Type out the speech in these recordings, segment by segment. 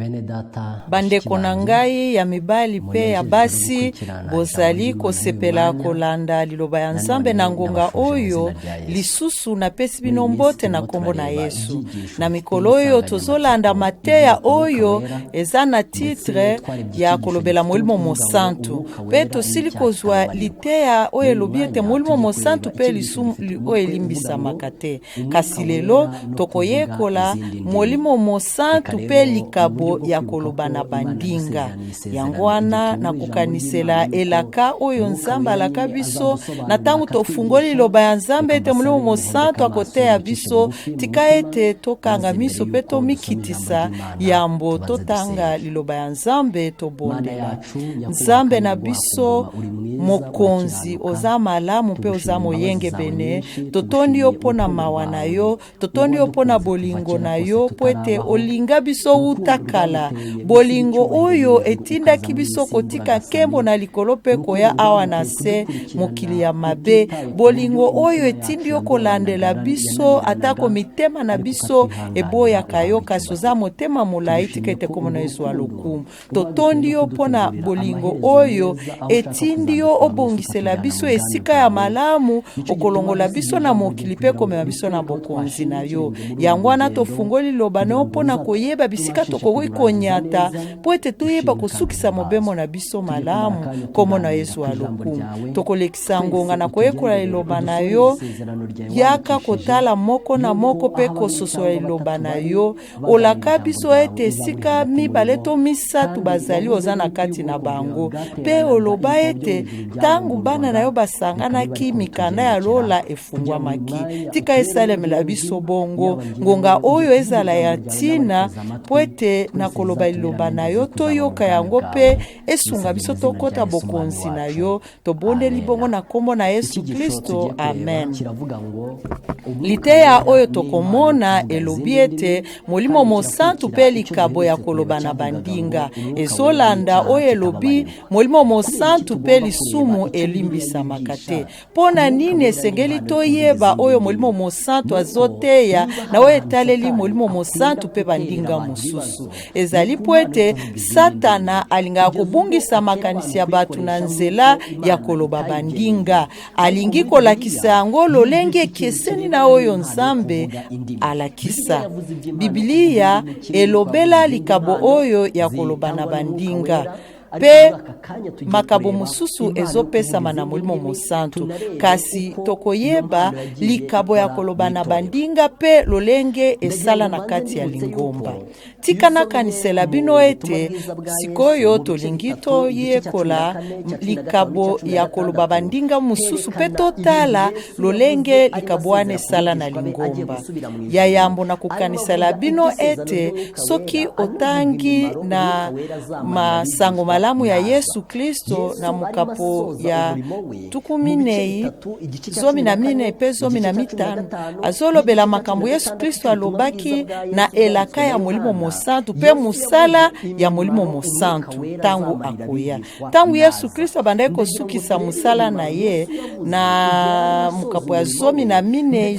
Bene data, Bandeko na ngai ya mibali mpe ya basi, bozali kosepela kolanda liloba ya Nzambe na ngonga oyo. Lisusu napesi bino mbote na nkombo na Yesu. Na mikolo oyo tozolanda mateya oyo eza na titre ya kolobela Molimo Mosantu, mpe tosili kozwa liteya oyo elobi ete Molimo Mosantu mpe lisumu oyo elimbisamaka te. Kasi lelo tokoyekola Molimo Mosantu mpe likabo ya koloba na bandinga. Yango wana nakokanisela elaka oyo Nzambe alaka biso na ntango tofungoli liloba ya Nzambe ete Molimo Mosantu akoteya biso. Tika ete tokanga miso mpe tomikitisa yambo totanga liloba ya Nzambe. Tobondela. Nzambe na biso Mokonzi, oza malamu mpe oza moyengebene. Totondi yo mpo na mawa na yo, totondi yo mpo na bolingo na yo, mpo ete olinga biso wuta kala. Bolingo oyo etindaki biso kotika nkembo na likolo mpe koya awa na se, mokili ya mabe. Bolingo oyo etindi yo kolandela biso atako mitema na biso eboyaka yo, kasi oza motema molai. Tika ete kombo na yo ezwa lokumu. Totondi yo mpo na bolingo oyo etindi yo obongisela biso esika ya malamu, okolongola biso na mokili mpe komema biso na bokonzi na yo. Yango wana tofungoli liloba na yo mpo na koyeba bisika tokoki konyata, mpo ete toyeba kosukisa mobembo na biso malamu. Nkombo na yo ezwa lokumu. Tokolekisa ngonga na koyekola liloba na yo. Yaka kotala moko na moko mpe kososola liloba na yo. Olaka biso ete esika mibale to misato bazali, oza na kati na bango. Mpe oloba ete ntango bana na yo basanganaki, mikanda ya lola efungwamaki. Tika esalemela biso bongo, ngonga oyo ezala ya ntina, mpo ete na koloba liloba na yo toyoka yango mpe esunga biso tokota bokonzi na yo. Tobondeli bongo na nkombo na Yesu Klisto, amen. Liteya oyo tokomona elobi ete Molimo Mosantu mpe likabo ya koloba na bandinga ezolanda oyo elobi Molimo Mosantu mpe lisumu elimbisamaka te. Mpo na nini esengeli toyeba oyo Molimo Mosantu azoteya na oyo etaleli Molimo Mosantu mpe bandinga mosusu? Ezali mpo ete Satana alingaka kobungisa makanisi ya bato na nzela ya koloba bandinga. Alingi kolakisa yango lolenge ekeseni na oyo Nzambe alakisa. Biblia elobela likabo oyo ya koloba na bandinga mpe makabo mosusu ezopesama na Molimo Mosantu, kasi tokoyeba likabo ya koloba na bandinga mpe lolenge esala na kati ya lingomba. Tika nakanisela bino ete sikoyo tolingi toyekola likabo ya koloba bandinga mosusu mpe totala lolenge likabo wana esala na lingomba. Ya yambo, nakokanisela bino ete soki otangi na masango malamu ya Yesu Klisto na mokapo ya 40, 14 mpe 15, azolobela makambo Yesu Klisto alobaki na elaka ya Molimo Mosantu mpe mosala ya Molimo Mosantu ntango akoya. Ntango Yesu Klisto abandaki kosukisa mosala na ye na mokapo ya 14, 15,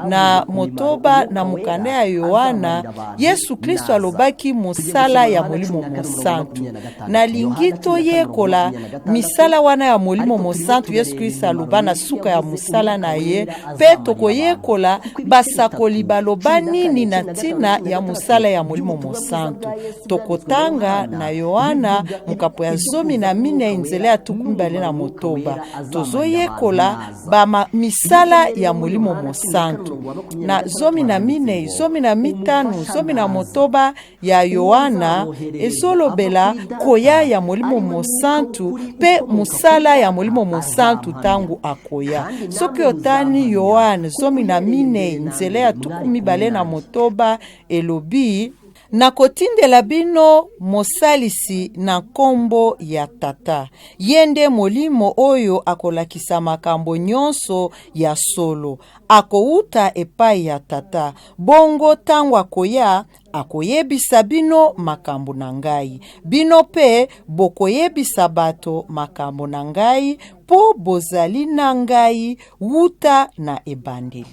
16 na mokanda ya Yohana, Yesu Klisto alobaki mosala ya Molimo Mosantu. Nalingi toyekola misala wana ya Molimo Mosantu Yesu Klisto aloba na suka ya mosala na ye, mpe tokoyekola basakoli baloba nini na ntina ya mosala ya Molimo Mosantu. Tokotanga na Yohana mokapo ya 14 nzela ya 26. Tozoyekola ba misala ya Molimo Mosantu na 14, 15, 16 ya Yohana ezolobela koya ya Molimo Mosantu mpe mosala ya Molimo Mosantu ntango akoya. Soki otani Yohane 14 nzela ya 26, elobi: Nakotindela bino Mosalisi na nkombo ya Tata. Ye nde Molimo oyo akolakisa makambo nyonso ya solo. Akowuta epai ya Tata, bongo tango akoya, akoyebisa bino makambo na ngai. Bino mpe bokoyebisa bato makambo na ngai, mpo bozali na ngai wuta na ebandeli.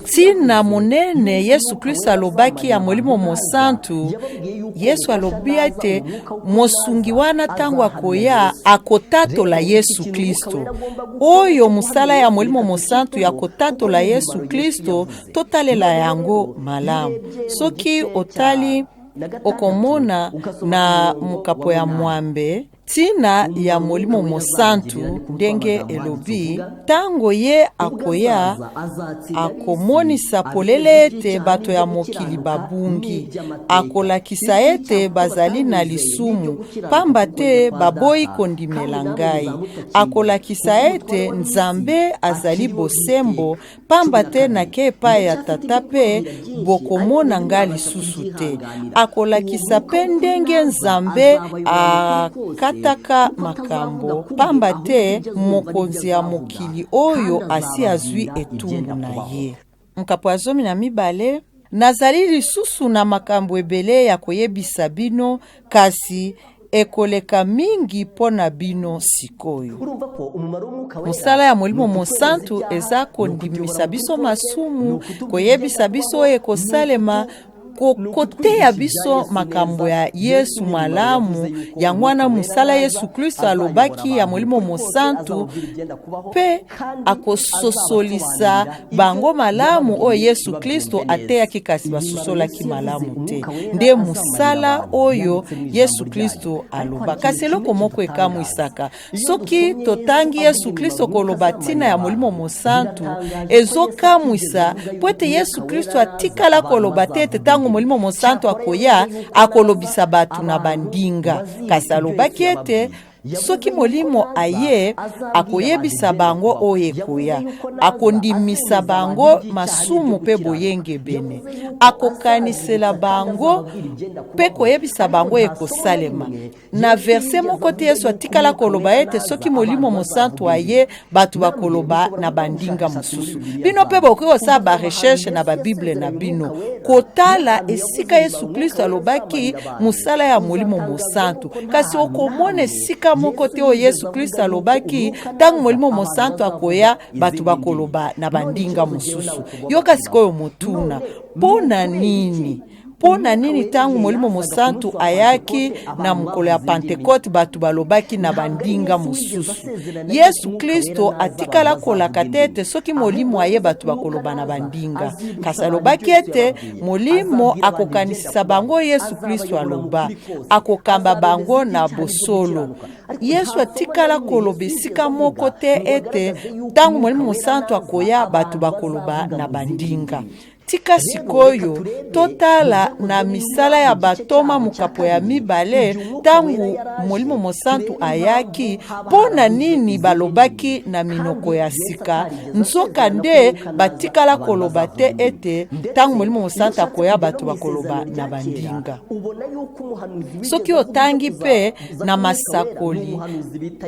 Ntina monene Yesu Klisto alobaki ya Molimo Mosantu, Yesu alobi ete mosungi wana ntango akoya akotatola Yesu Klisto. Oyo mosala ya Molimo Mosantu ya kotatola Yesu Klisto, totalela yango malamu. Soki otali, okomona na mokapo ya mwambe ntina ya Molimo Mosantu ndenge elobi, ntango ye akoya, akomonisa polele ete bato ya mokili babungi, akolakisa ete bazali na lisumu, pamba te baboyi kondimela ngai, akolakisa ete Nzambe azali bosembo, pamba te nake epai ya Tata mpe bokomona ngai lisusu te. Akolakisa mpe ndenge Nzambe akataka makambo, pamba te mokonzi ya mokili oyo asi azwi etumbu na ye. Mokapo ya 12. Nazali lisusu na makambo ebele ya koyebisa bino, kasi ekoleka mingi mpo na bino sikoyo. Mosala ya Molimo Mosantu eza kondimisa biso masumu, koyebisa biso oyo ekosalema, koteya biso makambo ya Yesu malamu. Yango wana mosala Yesu Klisto alobaki ya Molimo Mosantu, mpe akososolisa bango malamu oyo Yesu Klisto ateyaki, kasi basosolaki malamu te. Nde mosala oyo Yesu Klisto aloba. Kasi eloko moko ekamwisaka, soki totangi Yesu Klisto koloba ntina ya Molimo Mosantu, ezokamwisa mpo ete Yesu Klisto atikala koloba te ete ntango Molimo Mosantu akoya akolobisa bato na bandinga, kasi alobaki ete soki Molimo aye, akoyebisa bango oyo ekoya, akondimisa bango masumu mpe boyengebene, akokanisela bango mpe koyebisa bango ekosalema. Na verse moko te Yesu atikala koloba ete soki Molimo Mosantu aye, bato bakoloba na bandinga mosusu. Bino mpe bokoki kosala barecherche na babible na bino, kotala esika Yesu Klisto alobaki mosala ya Molimo Mosantu, kasi okomona esika moko te oyo Yesu Klisto alobaki ntango Molimo Mosantu akoya, bato bakoloba na bandinga mosusu. Yoka sikoyo motuna: mpo na nini? Mpo na nini ntango Molimo Mosantu ayaki na mokolo ya Pantekote, bato balobaki na bandinga mosusu? Yesu Klisto atikala kolaka te ete soki Molimo aye, bato bakoloba na bandinga, kasi alobaki ete Molimo akokanisisa bango. Yesu Klisto aloba akokamba bango na bosolo. Yesu atikala koloba esika moko te ete ntango Molimo Mosantu akoya, bato bakoloba na bandinga. Tika sikoyo totala na Misala ya Batoma, mokapo ya 2. Ntango Molimo Mosantu ayaki, mpo na nini balobaki na minoko ya sika, nzoka nde batikala koloba te ete ntango Molimo Mosantu akoya, bato bakoloba na bandinga? Soki otangi mpe na masakoli,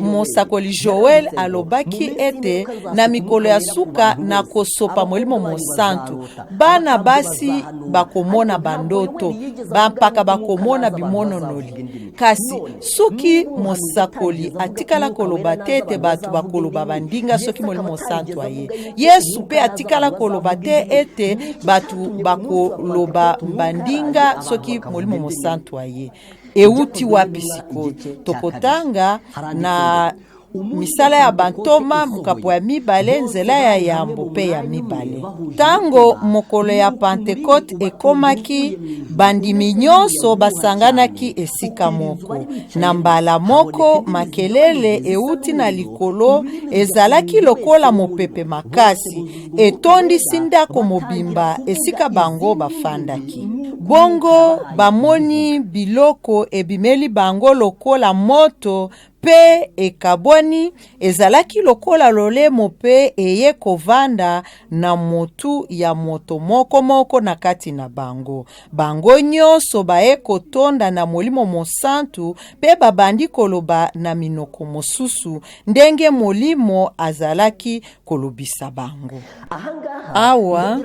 mosakoli Joel alobaki ete na mikolo ya suka nakosopa Molimo Mosantu, bana basi bakomona bandoto, bampaka bakomona bimononoli. Kasi soki mosakoli atikala koloba te ete bato bakoloba bandinga soki Molimo Mosantu aye, Yesu mpe atikala koloba te ete bato bakoloba bandinga soki Molimo Mosantu aye, euti wapi? Sikoyo tokotanga na Misala ya Bantoma, mokapo ya 2, nzela ya yambo mpe ya mibale. Ntango mokolo ya Pantekote ekomaki, bandimi nyonso basanganaki esika moko. Na mbala moko, makelele euti na likolo ezalaki lokola mopepe makasi, etondisi ndako mobimba esika bango bafandaki. Bongo bamoni biloko ebimeli bango lokola moto mpe ekabwani, ezalaki lokola lolemo mpe eye kovanda na motu ya moto moko moko na kati na bango. Bango nyonso baye kotonda na Molimo Mosantu mpe babandi koloba na minoko mosusu ndenge Molimo azalaki kolobisa bango. Awa,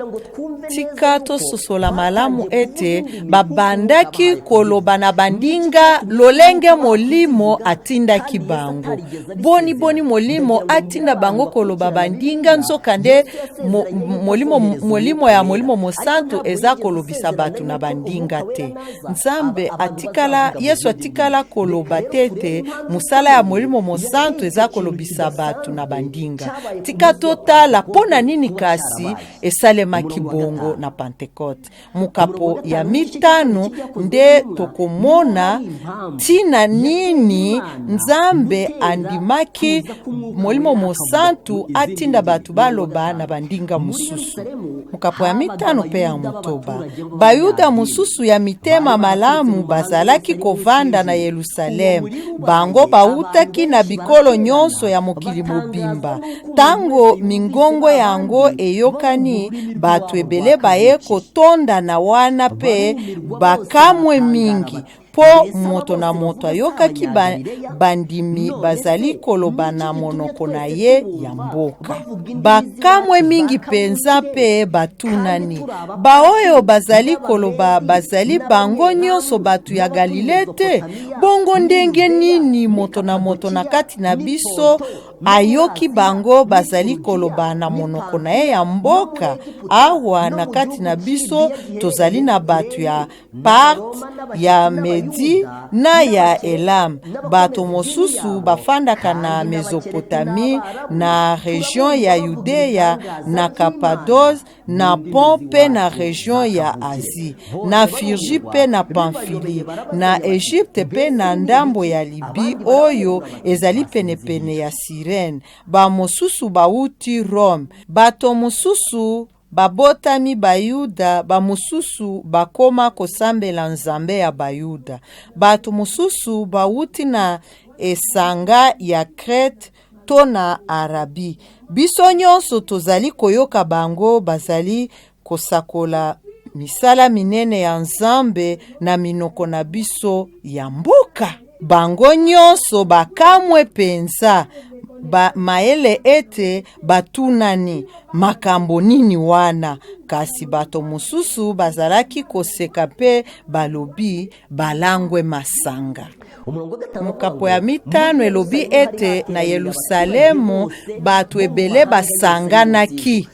tika tososola malamu ete babandaki koloba na bandinga lolenge Molimo atindaki bango. Boni boni Molimo atinda bango koloba bandinga, nzokande mo, molimo, molimo ya Molimo Mosantu eza kolobisa bato na bandinga te. Nzambe atikala, Yesu atikala koloba te ete mosala ya Molimo Mosantu eza kolobisa bato na bandinga. Tika totala mpo na nini kasi esalemaki bongo na Pantekote. Mokapo ya mitano nde tokomona ntina nini Nzambe andimaki Molimo Mosantu atinda bato baloba na bandinga mosusu. Mokapo ya mitano mpe ya motoba. Bayuda mosusu ya mitema malamu bazalaki kovanda na Yelusaleme. Bango bautaki na bikolo nyonso ya mokili mobimba. Ntango mingongo yango eyokani, bato ebele baye kotondana wana mpe bakamwe mingi, mpo moto na moto ayokaki ba, bandimi bazali koloba na monoko na ye ya mboka. Bakamwe mingi mpenza mpe batunani, baoyo bazali koloba bazali bango nyonso bato ya Galile te? Bongo ndenge nini moto na moto na kati na biso ayoki bango bazali koloba na monoko na ye ya mboka? Awa na kati na biso tozali na bato ya Parte, ya Medi na ya Elam. Bato mosusu bafandaka na Mesopotamie, na region ya Yudea, na Kapadose, na Pont mpe na region ya Asie, na Firgi mpe na Pamfili, na Egypte mpe na ndambo ya Libi oyo ezali penepene ya Sirene. Bamosusu bauti Rome. Bato mosusu babotami Bayuda, bamosusu bakoma kosambela Nzambe ya Bayuda. Bato mosusu bauti na esanga ya Krete to na Arabie. Biso nyonso tozali koyoka bango bazali kosakola misala minene ya Nzambe na minoko na biso ya mboka. Bango nyonso bakamwe mpenza ba mayele ete batunani makambo nini wana, kasi bato mosusu bazalaki koseka mpe balobi balangwe masanga. Mokapo ya mitano elobi ete na Yelusalemu bato ebele basanganaki.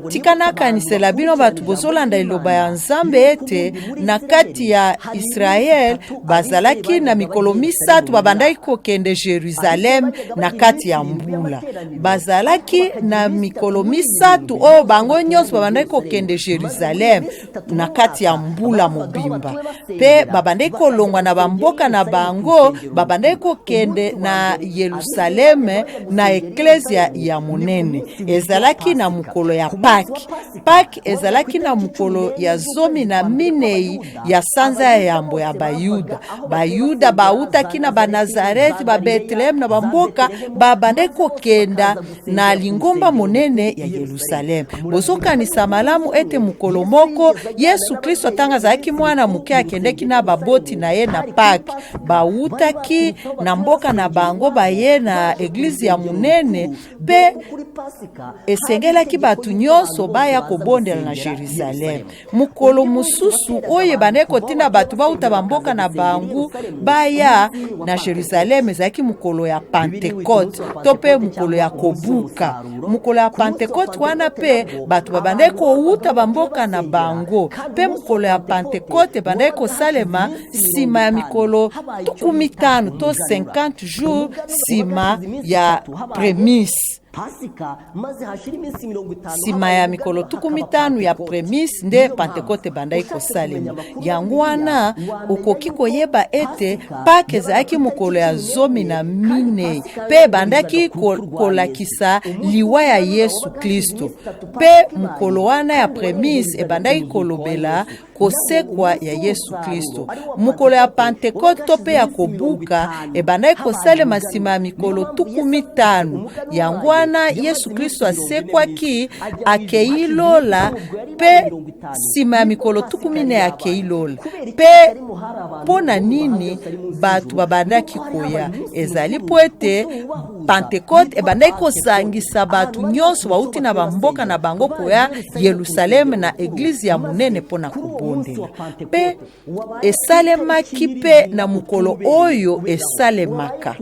Tika nakanisela bino bato bozolanda liloba ya Nzambe ete na kati ya Israele bazalaki na mikolo misato babandaki kokende Jerusalem na kati ya mbula. Bazalaki na mikolo misato oyo bango nyonso babandaki kokende Jerusalem na kati ya mbula mobimba, mpe babandaki kolongwa na bamboka na bango, babandaki kokende na Yelusaleme na eklezia ya monene. Ezalaki na mokolo ya Paki. Paki ezalaki na mokolo ya 14 ya sanza ya yambo ya Bayuda. Bayuda bautaki na Banazareti, ba Bethlehem na bamboka, babandaki kokenda na lingomba monene ya Yelusaleme. Bozokanisa malamu ete mokolo moko Yesu Kristo ntango azalaki mwana moke akendeki na baboti na ye na Pake. Bautaki na mboka na bango baye na eglize ya monene, mpe esengelaki bato nyonso baya kobondela na Jerusaleme. Mokolo mosusu oyo ebandaki kotinda bato bauta bamboka na bango baya na Jerusaleme ezalaki mokolo ya Pantekote to mpe mokolo ya kobuka. Mokolo ya Pantekote wana mpe bato babandaki kouta bamboka na bango, mpe mokolo ya Pantekote ebandaki kosalema nsima ya mikolo 50 to 50 jours nsima ya premise. Nsima ya mikolo 50 ya premise nde Pantekote ebandaki kosalema. Yango wana okoki koyeba ete Pake ezalaki mokolo ya 14 mpe ebandaki kolakisa liwa ya Yesu Klisto. Mpe mokolo wana ya premise ebandaki kolobela kosekwa ya Yesu Klisto. Mokolo ya Pantekote to mpe ya kobuka ebandaki kosalema nsima ya mikolo 50. Yango wana Yesu Klisto asekwaki, akei lola, mpe nsima ya mikolo 40 akei lola. Mpe mpo na nini bato babandaki koya? Ezali mpo ete Pantekote ebandaki kosangisa bato nyonso bauti na bamboka na bango koya Yerusaleme na eglize ya monene mpo na kobondela. Mpe esalemaki mpe na mokolo oyo esalemaka.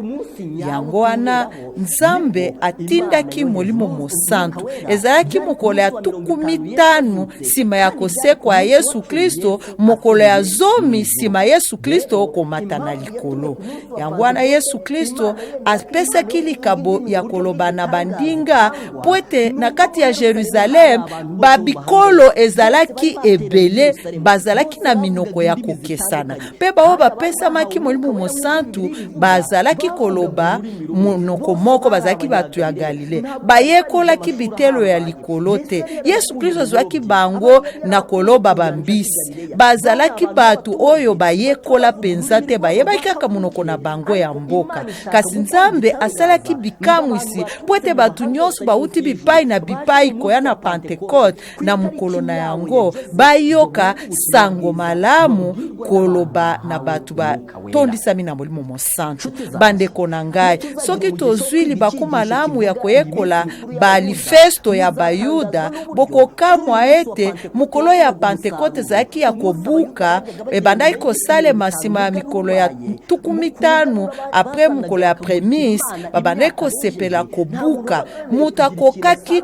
Yango wana Nzambe atindaki Molimo Mosantu. Ezalaki mokolo ya 50 nsima ya kosekwa ya Yesu Klisto, mokolo ya 10 nsima Yesu Klisto komata na likolo. Yango wana Yesu Klisto apesaki likabo ya koloba na bandinga mpo ete na kati ya Jerusalem babikolo ezalaki ebele, bazalaki na minoko ya kokesana, mpe baoyo bapesamaki Molimo Mosantu bazalaki koloba monoko moko, bazalaki bato ya Galile, bayekolaki bitelo ya likolo te. Yesu Klisto azwaki bango na koloba bambisi. Bazalaki bato oyo bayekola mpenza te, bayebaki kaka monoko na bango ya mboka. Kasi Nzambe asalaki bikamwisi mpo ete bato nyonso bauti bipai na bipai koya na Pantekote na mokolo na yango bayoka sango malamu koloba na bato batondisami na Molimo Mosantu. Bandeko na ngai, soki tozwi libaku malamu ya koyekola balifesto ya Bayuda, bokokamwa ete mokolo ya Pantekote ezalaki ya kobuka, ebandaki kosalema nsima ya mikolo ya 50 apres mokolo ya premise. Babandaki kosepela kobuka. Moto akokaki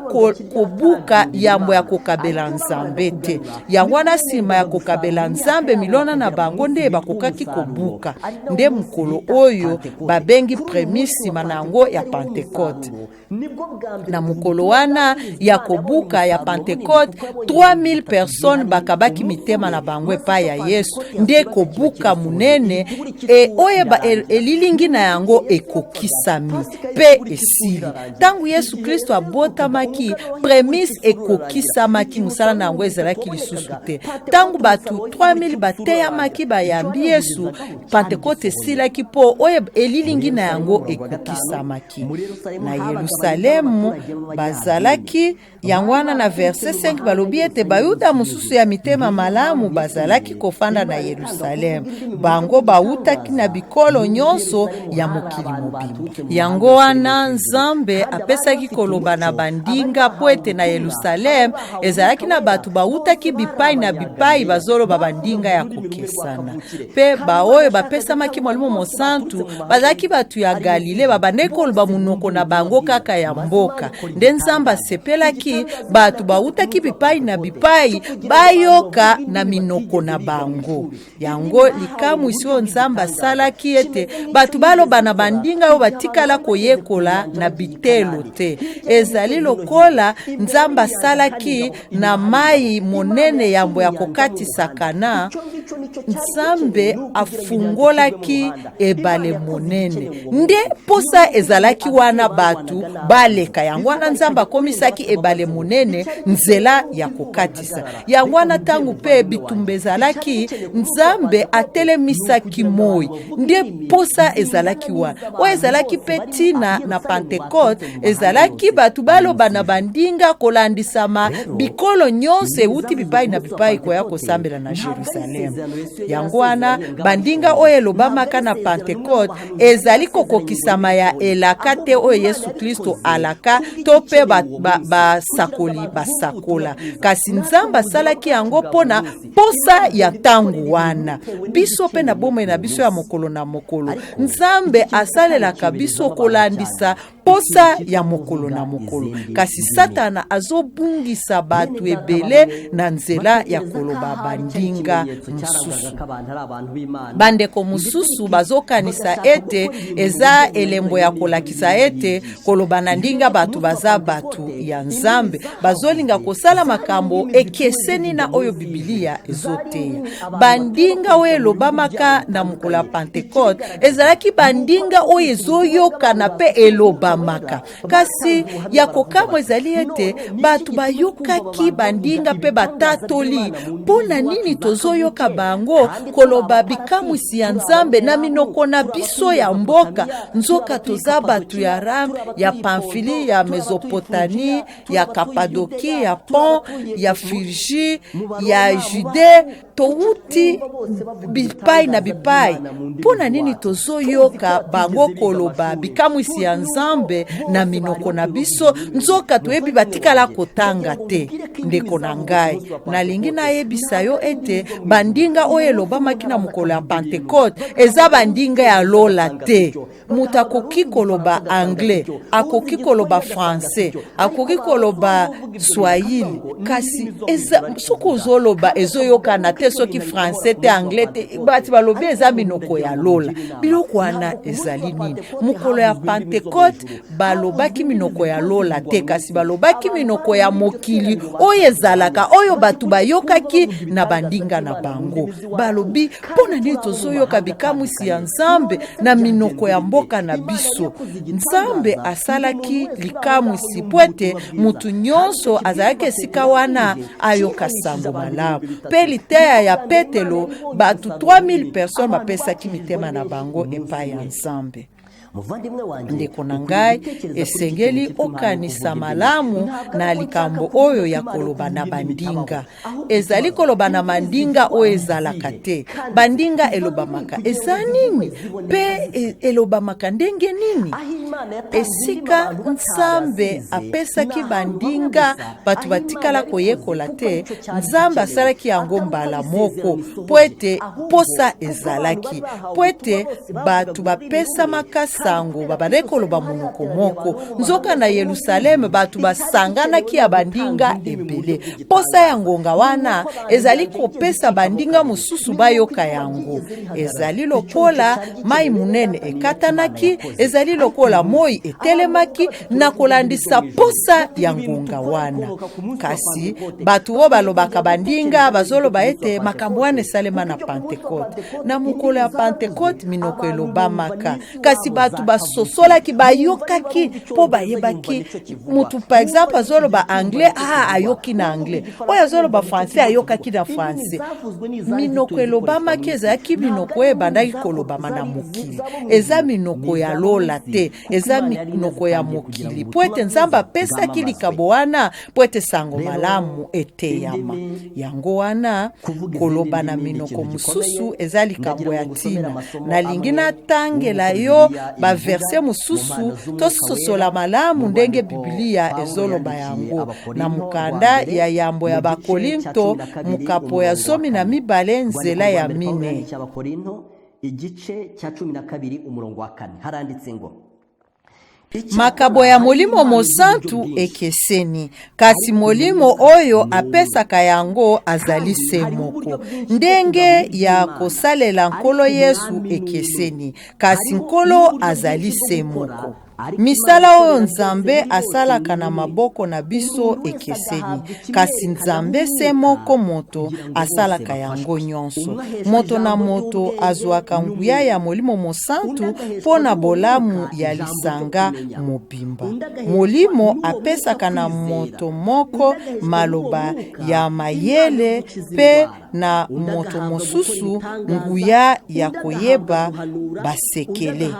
kobuka yambo ya kokabela Nzambe te. Yango wana nsima ya kokabela Nzambe milona na bango nde bakokaki kobuka. Nde mokolo oyo babengi premise, nsima na yango ya Pantekote. Na mokolo wana ya kobuka ya Pantekote, 3000 personnes bakabaki mitema na bango epai ya Yesu. Nde kobuka monene e oyo elilingi na yango ekokisami mpe esili. Ntango Yesu Klisto abotamaki, premise ekokisamaki, mosala na yango ezalaki lisusu te. Ntango bato 3000 bateyamaki bayambi Yesu, Pantekote esilaki mpo oyo elilingi na yango ekokisamaki. Na Yerusalemu bazalaki yango wana na verse 5 balobi ete Bayuda mosusu ya mitema malamu bazalaki kofanda na Yerusalemu. Bango bautaki na bikolo nyonso ya mokili mobimba. Yango wana Nzambe apesaki koloba na bandinga mpo ete na Yerusalemu ezalaki na bato bautaki bipai na bipai bazoloba bandinga ya kokesana. Mpe baoyo bapesamaki Molimo Mosantu bazalaki bato ya Galile, babandaki koloba monoko na bango kaka ya mboka. Nde Nzambe asepelaki bato bautaki bipai na bipai bayoka na minoko na bango. Yango likamwisi oyo Nzambe asalaki ete bato baloba na bandinga oyo batikala koyekola na bitelo te. Ezali lokola Nzambe asalaki na mai monene yambo ya kokatisa Kana. Nzambe afungolaki ebale monene, nde posa ezalaki wana bato baleka. Yango wana Nzambe akomisaki ebale monene nzela ya kokatisa. Yango wana ntango mpe bitumba ezalaki, Nzambe atelemisaki moi, nde posa ezalaki wana. Oyo ezalaki mpe ntina na Pantekote, ezalaki bato baloba na bandinga kolandisama bikolo nyonso euti bipai na bipai koya kosambela na Jerusalem. Yango wana bandinga oyo elobamaka na Pantekote ezali kokokisama ya elaka te oyo Yesu Klisto alaka to mpe basakoli basakola, kasi Nzambe asalaki yango mpo na posa ya ntango wana. Biso mpe na bomoi na biso ya mokolo na mokolo, Nzambe asalelaka biso kolandisa posa ya mokolo na mokolo, kasi Satana azobungisa bato ebele na nzela ya koloba bandinga mosusu. mosusu. Bandeko mosusu bazokanisa ete eza elembo ya kolakisa ete koloba na ndinga bato baza bato ya Nzambe, bazolinga kosala makambo ekeseni na oyo Bibilia ezoteya. Bandinga oyo elobamaka na mokolo ya Pantekote ezalaki bandinga oyo ezoyokana mpe elobamaka. Kasi ya kokamwa ezali ete bato bayokaki bandinga mpe batatoli. Mpo na nini tozoyoka bango koloba bikamwisi ya Nzambe na minoko na biso ya mboka, nzoka toza bato ya Ram, ya Pamfili, ya Mesopotanie, ya Kapadoki, ya Pont, ya Firgi, ya Jude? Towuti bipai na bipai. Mpo na nini tozoyoka bango koloba bikamwisi ya Nzambe na minoko na biso, nzoka toyebi batikala kotanga te? Ndeko na ngai, nalingi nayebisa yo ete bandinga oyo elobamaki na mokolo ya Pantekote eza bandinga ya lola te. Moto akoki koloba anglais, akoki koloba français, akoki koloba swahili, kasi eza soki ozoloba ezoyokana te, soki français te, anglais te. Bato balobi eza minoko ya lola. Biloko wana ezali nini? Mokolo ya Pantekote balobaki minoko ya lola te, kasi balobaki minoko ya mokili oyo ezalaka, oyo bato bayokaki na bandinga na bango. Balobi, mpo na nini tozoyoka bikamwisi ya Nzambe na minoko ya mboka na biso? Nzambe asalaki likamwisi mpo ete motu nyonso azalaki esika wana ayoka sango malamu mpe liteya ya Petelo. Bato 3000 personnes bapesaki mitema na bango epai ya Nzambe. Ndeko na ngai, esengeli okanisa malamu na likambo oyo ya koloba na bandinga. Ezali koloba na mandinga oyo ezalaka te. Bandinga elobamaka eza nini mpe elobamaka ndenge nini? Esika Nzambe apesaki bandinga bato batikala koyekola te, Nzambe asalaki yango mbala moko mpo ete posa ezalaki, mpo ete bato bapesamaka sango, babandaki koloba monoko moko. Nzoka na Yelusaleme bato basanganaki ya bandinga ebele. Posa ya ngonga wana ezali kopesa bandinga mosusu bayoka yango. Ezali lokola mai monene ekatanaki, ezali lokola moi etelemaki na kolandisa posa ya ngonga wana. Kasi bato oyo balobaka bandinga bazoloba ete makambo wana esalema na Pantekote. Na mokolo ya Pantekote minoko elobamaka, kasi bato basosolaki, bayokaki mpo bayebaki. Motu par exemple azoloba anglais, ah, ayoki na anglais. Oyo azoloba français, ayokaki na français. Minoko elobamaki ezalaki minoko oyo ebandaki kolobama na mokili. Eza minoko ya lola te, eza minoko ya mokili, mpo ete Nzambe apesaki likabo wana mpo ete sango malamu eteyama. Yango wana koloba na minoko mosusu eza likambo ya ntina. Nalingi natangela yo baverse mosusu, tososola malamu ndenge Bibilia ezoloba yango. Na mokanda ya yambo ya Bakorinto, mokapo ya 12, nzela ya 4. Igice cya 12, umurongo wa 4, haranditse ngo: Makabo ya Molimo Mosantu ekeseni, kasi Molimo oyo apesaka yango azali se moko. Ndenge ya kosalela Nkolo Yesu ekeseni, kasi Nkolo azali se moko. Misala oyo Nzambe asalaka na maboko na biso ekeseni, kasi Nzambe se moko moto asalaka yango nyonso. Moto na moto azwaka nguya ya Molimo Mosantu mpo na bolamu ya lisanga mobimba. Molimo apesaka na moto moko maloba ya mayele mpe na moto mosusu nguya ya koyeba basekele.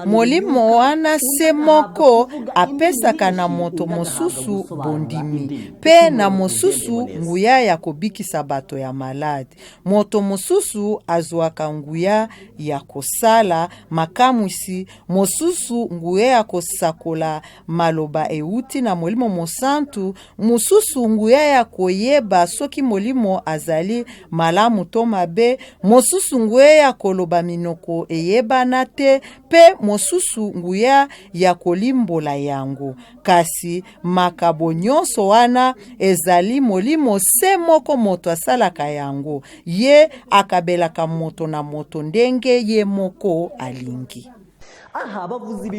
Molimo wana se moko apesaka na moto mosusu bondimi mpe na mosusu nguya ya kobikisa bato ya maladi. Moto mosusu azwaka nguya ya kosala makamwisi, mosusu nguya ya kosakola maloba euti na Molimo Mosantu, mosusu nguya ya koyeba soki molimo azali malamu to mabe, mosusu nguya ya koloba minoko eyebana te, mpe mosusu nguya ya kolimbola yango. Kasi makabo nyonso wana ezali Molimo se moko moto asalaka yango, ye akabelaka moto na moto ndenge ye moko alingi.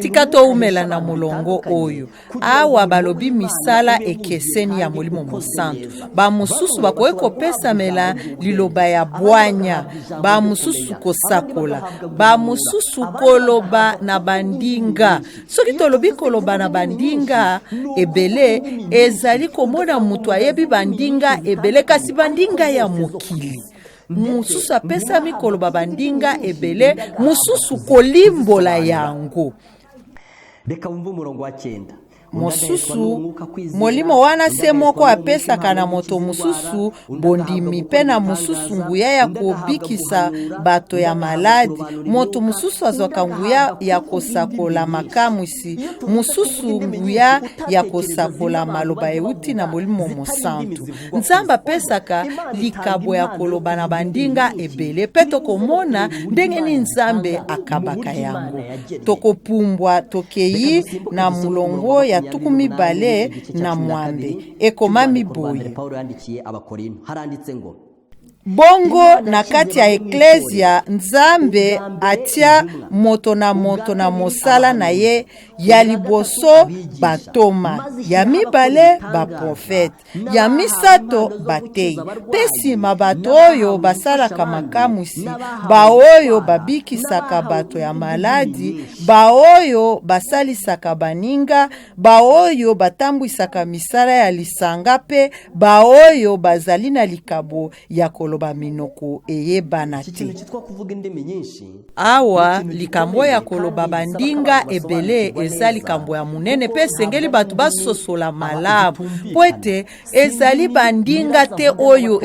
Tika toumela na molongo oyo. Awa balobi misala ekeseni ya Molimo Mosantu. Bamosusu bakoki kopesamela liloba ya bwanya, bamosusu kosakola, bamosusu koloba na bandinga. Soki tolobi koloba na bandinga ebele, ezali komona moto ayebi bandinga ebele, kasi bandinga ya mokili. Mosusu apesami koloba bandinga ebele, mosusu kolimbola yango. Reka wumve umurongo wa cyenda. Mosusu, Molimo wana se moko apesaka na moto mosusu bondimi mpe na mosusu nguya ya kobikisa bato ya maladi. Moto mosusu azwaka nguya ya kosakola makamwisi, mosusu nguya ya kosakola maloba euti na Molimo Mosantu. Nzambe apesaka likabo ya koloba na bandinga ebele, mpe tokomona ndenge nini Nzambe akabaka yango. Tokopumbwa tokei na molongo ya 28. Ekomami boye: Paulo yandikiye Abakorinto, haranditse ngo: Bongo na kati ya eklezia, Nzambe atia moto na moto na mosala na ye: ya liboso bantoma, ya mibale baprofete, ya misato bateyi, mpe nsima bato oyo basalaka makamwisi, baoyo babikisaka bato ya maladi, baoyo basalisaka baninga, baoyo batambwisaka misala ya lisanga, mpe baoyo bazali na likabo ya koloba minoko eyebana Iki te. kintu cyitwa kuvuga indimi nyinshi. Awa likambo ya koloba bandinga ebele eza likambo ya monene, mpe esengeli bato basosola malamu, mpo ete ezali bandinga te oyo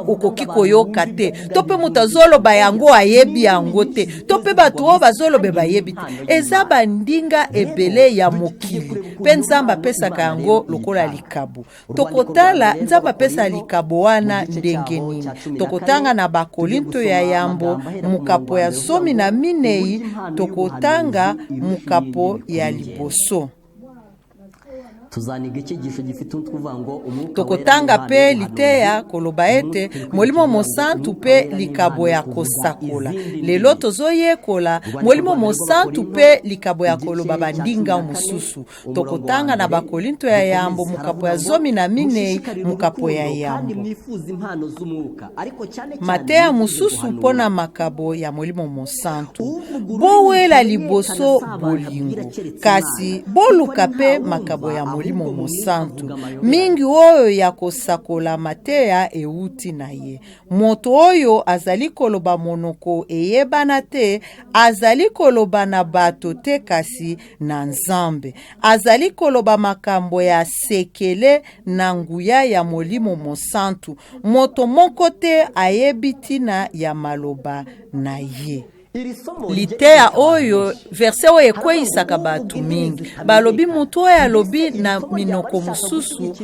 okoki koyoka te, to mpe moto azoloba yango ayebi yango te, to mpe bato oyo bazoloba bayebi te. Eza bandinga ebele ya mokili, mpe Nzambe apesaka yango lokola likabo. Tokotala Nzambe apesa likabo wana ndenge nini. Tokotanga na Bakolinto ya yambo, mokapo ya 14, tokotanga mokapo ya liboso. Tuzaniga icyigisho gifite umutwe uvuga ngo umwuka Tokotanga mpe liteya koloba ete Molimo Mosantu mpe likabo ya kosakola. Lelo tozoyekola Molimo Mosantu mpe likabo ya koloba bandinga mosusu. Tokotanga na Bakolinto ya yambo, mokapo ya 14, mokapo ya yambo. Mwifuza impano z'umwuka, ariko cyane cyane Mateya mwifuze mosusu guhanura. mpo na makabo ya Molimo Mosantu: bowela liboso bolingo, kasi boluka mpe makabo ya Molimo Mosantu mingi oyo ya kosakola mateya euti na ye. Moto oyo azali koloba monoko eyebana te azali koloba na bato te, kasi na Nzambe. Azali koloba makambo ya sekele na nguya ya Molimo Mosantu. Moto moko te ayebi ntina ya maloba na ye. Iri somo Liteya oyo, verset oyo ekweyisaka bato mingi. Balobi motu oyo alobi na minoko mosusu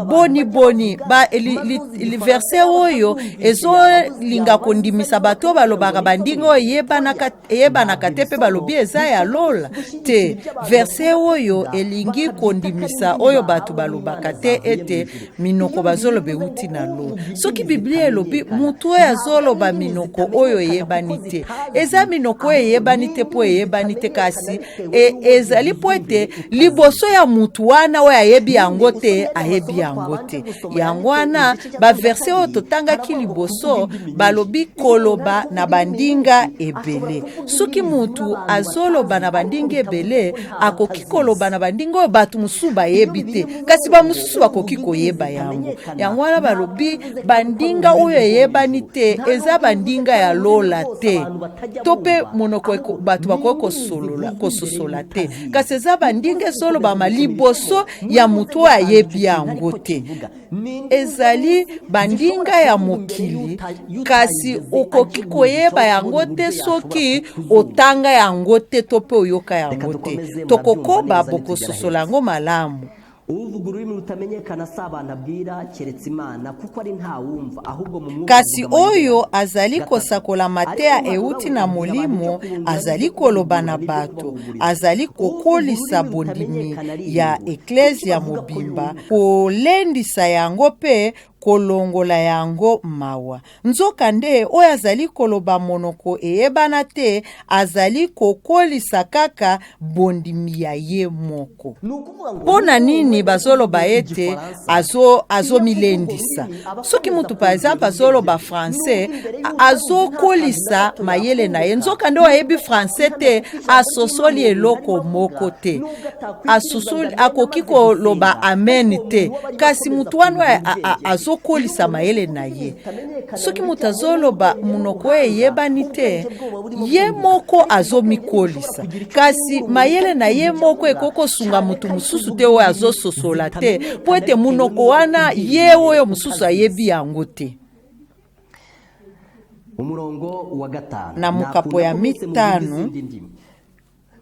boni boni ba, li, verset oyo ezolinga kondimisa bato oyo balobaka bandinga oyo eyebanaka te, mpe balobi eza ya lola te. Verset oyo elingi kondimisa oyo bato balobaka te ete minoko bazoloba euti na lola. Soki Biblia elobi motu oyo azoloba minoko oyo eyebani te, eza minoko oyo eyebani te mpo eyebani te, kasi ezali mpo ete liboso ya mutu wana oyo ayebi yango te, ayebi yango te. Yango wana baverset oyo totangaki liboso balobi koloba na bandinga ebele. Soki mutu azoloba na bandinga ebele, akoki koloba na bandinga oyo bato mosusu bayebi te, kasi bamosusu bakoki koyeba yango. Yango wana balobi bandinga oyo eyebani te eza bandinga ya lola te, to mpe monoko bato bakoki kososola te, kasi eza bandinga ezolobama liboso ya motu oyo ayebi yango te. Ezali bandinga ya mokili, kasi okoki koyeba yango te soki otanga yango te to mpe oyoka yango te. Tokokoba, bokososola yango malamu. Uvuga ururimi rutamenyekana si abantu abwira, keretse Imana, kuko ari nta wumva, ahubwo mu mwuka Kasi avuga oyo amayobera. azali Gatatu, kosakola ariko mateya uhanura euti we na abwira abantu ibyo molimo, kubungura azali n'ibyo koloba kubahugura na n'ibyo bato, kubahumuriza. azali Uvuga ururimi kokolisa bondimi rutamenyekana ya ariyungura. Kuki eklezia bavuga ko mobimba, yunguka? kolendisa yango mpe kolongola yango mawa. Nzokande oyo azali koloba monoko eyebana te azali kokolisa kaka bondimi ya ye moko. Ni ukuvuga ngo Mpo na niba umuntu nini wenda bazoloba kuvuga ete igifaransa, iyo avuga urwo azomilendisa? rurimi aba Soki akomeza mutu par kongera exemple ubwenge azoloba bwe. français, Nubwo imbere y'utamuzi nta kantu na azokolisa gato mayele na ye. yakunguka, Nzokande oyo nubwo ayebi français te atakwihana kuko ijambo ry'Imana asosoli uwo muntu eloko arimo avuga, moko te, nubwo atakwikirizwa ngo asosoli amenye akoki amaze koloba gusenga, amen ariko uwo te, muntu we aba arimo kasi akomeza mutu wana kongera ubwenge bwe. Iyo azokolisa umuntu avuga mayele na ururimi ye. rutamenyekana Soki mu moto bijyanye azoloba n'ubwenge monoko oyo n'ubuhanga, eyebani te, ubwenge bwe buba burimo ye kunguka. moko Ariko ubwo bwenge ntibushobora azomikolisa, kugira icyo kasi bwungura umuntu mayele utari na ye kumva icyo moko avuga, ekoki kosunga cyane moto ko ari mosusu kuvuga te oyo indimi azososola te, mpo zitamenyekana ete bitewe monoko n'uko wana ubwenge ye oyo mosusu utazizi. ayebi yango te. Umurongo wa gatanu, Na mokapo nakunda ya ko mwese muvuga mitano izindi ndimi.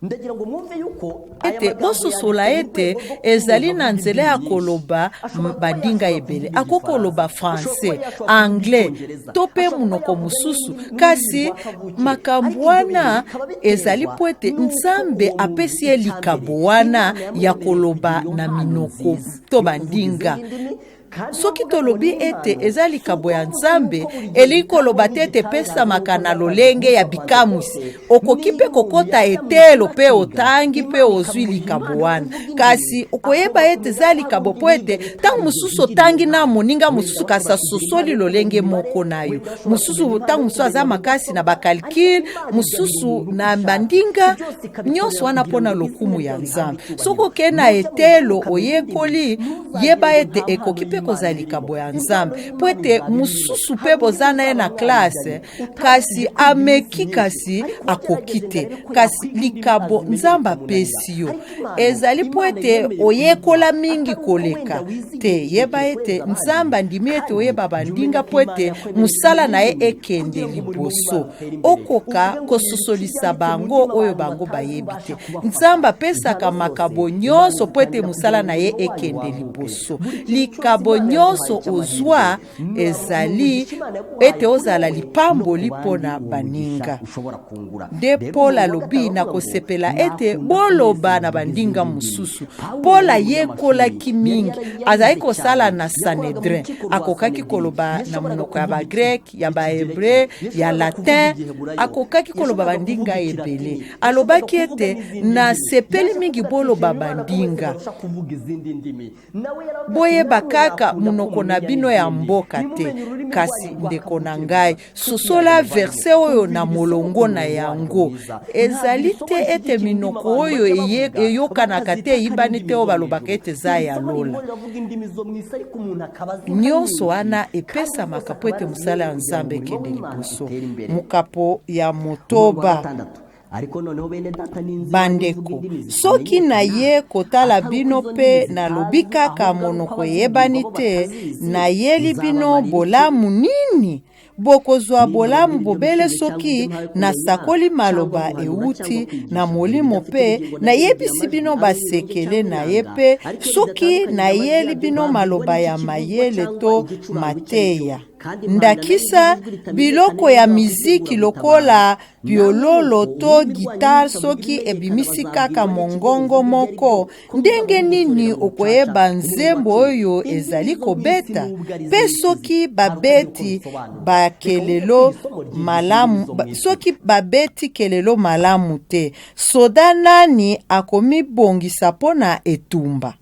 Ndagira ngo mwumve yuko aya ete magambo bososola yanditse mu ete rwego rwo ezali kumuntu na avuga nzela indimi ya nyinshi. koloba Ashobora kuba bandinga yashobora ebele, kuvuga akoki koloba igifaransa, ashobora kuba français, yashobora kuvuga anglais icyongereza, to mpe ashobora kuba monoko yavuga mosusu, n'ururimi kasi rwa kavukire. makambo Ariko ibyo bintu wana bikaba ezali biterwa mpo ete n'uko Nzambe uwo muntu apesi ye icya mbere likabo wana Imana ya yamwemereye kugira koloba iyo na mpano minoko nziza to yo kuvuga bandinga. izindi ndimi, kandi Soki bavuga ngo tolobi ni ete impano, eza si likabo uko ya bavuga Nzambe, yuko buri gihe elingi zitangwa koloba te ete n'igitangaza epesamaka nk'uko na byatanzwe lolenge ku ya munsi wa bikamwisi. Pentekote. Okoki mpe Niba umuntu kokota yajya mu etelo ishuri mpe akiga, otangi mpe Imana ozwi ikamuha likabo impano yo wana, kuvuga indimi, kasi okoyeba agomba ete kumenya eza ko hari likabo undi mpo ete wiga ntango bitarigeze mosusu ugira iyo otangi na mpano. moninga Wenda mosusu, bashobora kasi kugira asosoli impano yo kumenya lolenge imibare, moko na yo. wenda bashobora Mosusu kumenya impano ntango yo mosusu aza kumenya makasi na mudasobwa, ariko bakalkile, Imana igabira mosusu umuntu uko na ishaka. bandinga Byose nyonso ikabikorera wana kugira mpo na ngo izina lokumu ya ryayo rihabwe Nzambe. Soki icyubahiro. okei na Nujya mu ishuri etelo ukamenya indimi, oyekoli, ntuzagire yeba ngo ete nta mpano ekoki mpe y'Imana kozala irimo. likabo ya Impano Nzambe, mpo y'Imana ete izaba irimo. mosusu mpe Hari undi boza na ye muzaba na klase, mwariganye, utazi kasi kwiga iminsi ameki, myinshi, kasi ariko akoki wagerageze ngo te, arebe ko kasi yakwiga indimi likabo azimenya Nzambe bikamunanira. apesi yo Ariko impano ezali mpo Imana ete yemeye kuyiguha, oyekola mingi atari uko wenda koleka wize te. igihe Yeba kirekire ete kurenza abandi, Nzambe andimi ete kandi oyeba jya bandinga umenya ko mpo Imana ete yakwemereye mosala kumenya na ye indimi ekende kugira ngo umurimo liboso, w'Imana utere imbere. okoka Uvuge ngo ni ibiki kososolisa byanditse mu bango ndimi oyo abantu bango batazi bayebi ubasha te. kubafasha. Nzambe apesaka Impano zose makabo Imana nyonso mpo ete izitangira kugira mosala ngo na ye umurimo wayo ekende waguke. liboso. Buri kintu cyose Likabo Imana yaguhaye nyonso cy'amahirwe, ozwa ni ezali umugisha Imana yaguhaye ete kuri ozala wowe no lipamboli ku mpo bandi, na uwo mugisha baninga. ushobora kungura. Nde Rero Paul umurongo wa gatanu alobi aravuga ngo nakosepela ete nakunda ko mwese boloba na muvuga bandinga izindi ndimi. mosusu. Pawulo Paul yari umunyamashuri, ayekolaki yari mingi, yarize azalaki kosala cyane, na yakoraga mu Sanhedrin, rukiko rwa akokaki Sanhedrin, koloba na yashoboraga monoko ya kuvuga bagreke, ya ikigereki, bahebre, ya yashoboraga kuvuga latin, igiheburayo, akokaki koloba yashoboraga kuvuga bandinga ebele. ikilatini, yashoboraga Alobaki kuvuga ete n'izindi ndimi. nasepeli Yaje mingi kuvuga ati boloba nshima Imana ko mwese bandinga. barusha kuvuga izindi ndimi. Nawe yaravuga ati Boyeba namwe kaka nakunda ko monoko na mumenya bino ya n'izindi, mboka te, ntimumenye ururimi kasi rwanyu rwa ndeko na kavukire ngai, gusa. Nshuti yanjye sosola muvandimwe, verse oyo umvira na iri somo molongo ku na murongo waryo yango. mwiza. Ntabwo Ezali iri somo te ete rishyigikira indimi minoko abantu oyo bajya bavuga eyokanaka te, bakazita ko ari eyibani indimi te oyo zo mu balobaka ijuru. ete eza Iri ya somo ririmo lola. riravuga indimi zo mu isi, ariko umuntu akaba azi nka Nyonso nyinshi, wana kandi zose epesamaka mpo akaba ete mosala yarazimenye ya kugira ngo Nzambe umurimo ekende w'Imana liboso. utere imbere. Mokapo ya Umurongo wa motoba. gatandatu, ariko noneho bene data, ninzira muvuga Bandeko, indimi soki zitamenyekana, naye kotala atari uko bino izo ndimi mpe nalobi zitazwi, kaka ahubwo ari uko monoko abazibwirwa eyebani bo te, batazizi, nayeli bino nzabamarira iki? bolamu nini? Bokozwa Nimba bolamu mbabwira ibyo bobele mu kirere cyangwa soki ibyo mpawe kumenya nasakoli cyangwa maloba guhanura cyangwa euti na kwigisha, ibyo molimo bidafite mpe ubugingo nabyo bigira nayebisi amajwi bino amwe y'urwunge basekele cyangwa na ye inanga, mpe ariko iyo soki bidatandukanyije amajwi nayeli yabyo bino babwirwa maloba n'iki ya kivugwa mayele cyangwa to igicurangwa icyo ari cyo. mateya. Kandi impanda nayo ivuga Ndakisa ijwi ritamenyekana biloko ya n'izaba miziki kwitegura gutabara. lokola Namwe piololo nuko to ururimi rwanyu gitare nirutavuga soki ibimenyekana, ebimisi bazabwirwa kaka n'iki ko mongongo muvuga ibyo ari byo, moko, ko muzaba ndenge nini mugosorera mu rucaca okoyeba umurongo wa nzembo 10. oyo Indimi ezali zo mu isi kobeta? nubwo ari Mpe izihe soki hari utagira uko babeti bisobanurwa. Reka wumve ko bakelelo iri somo ryigisha indimi malamu zo mu isi. soki babeti kelelo malamu te, soda nani akomibongisa mpo na etumba?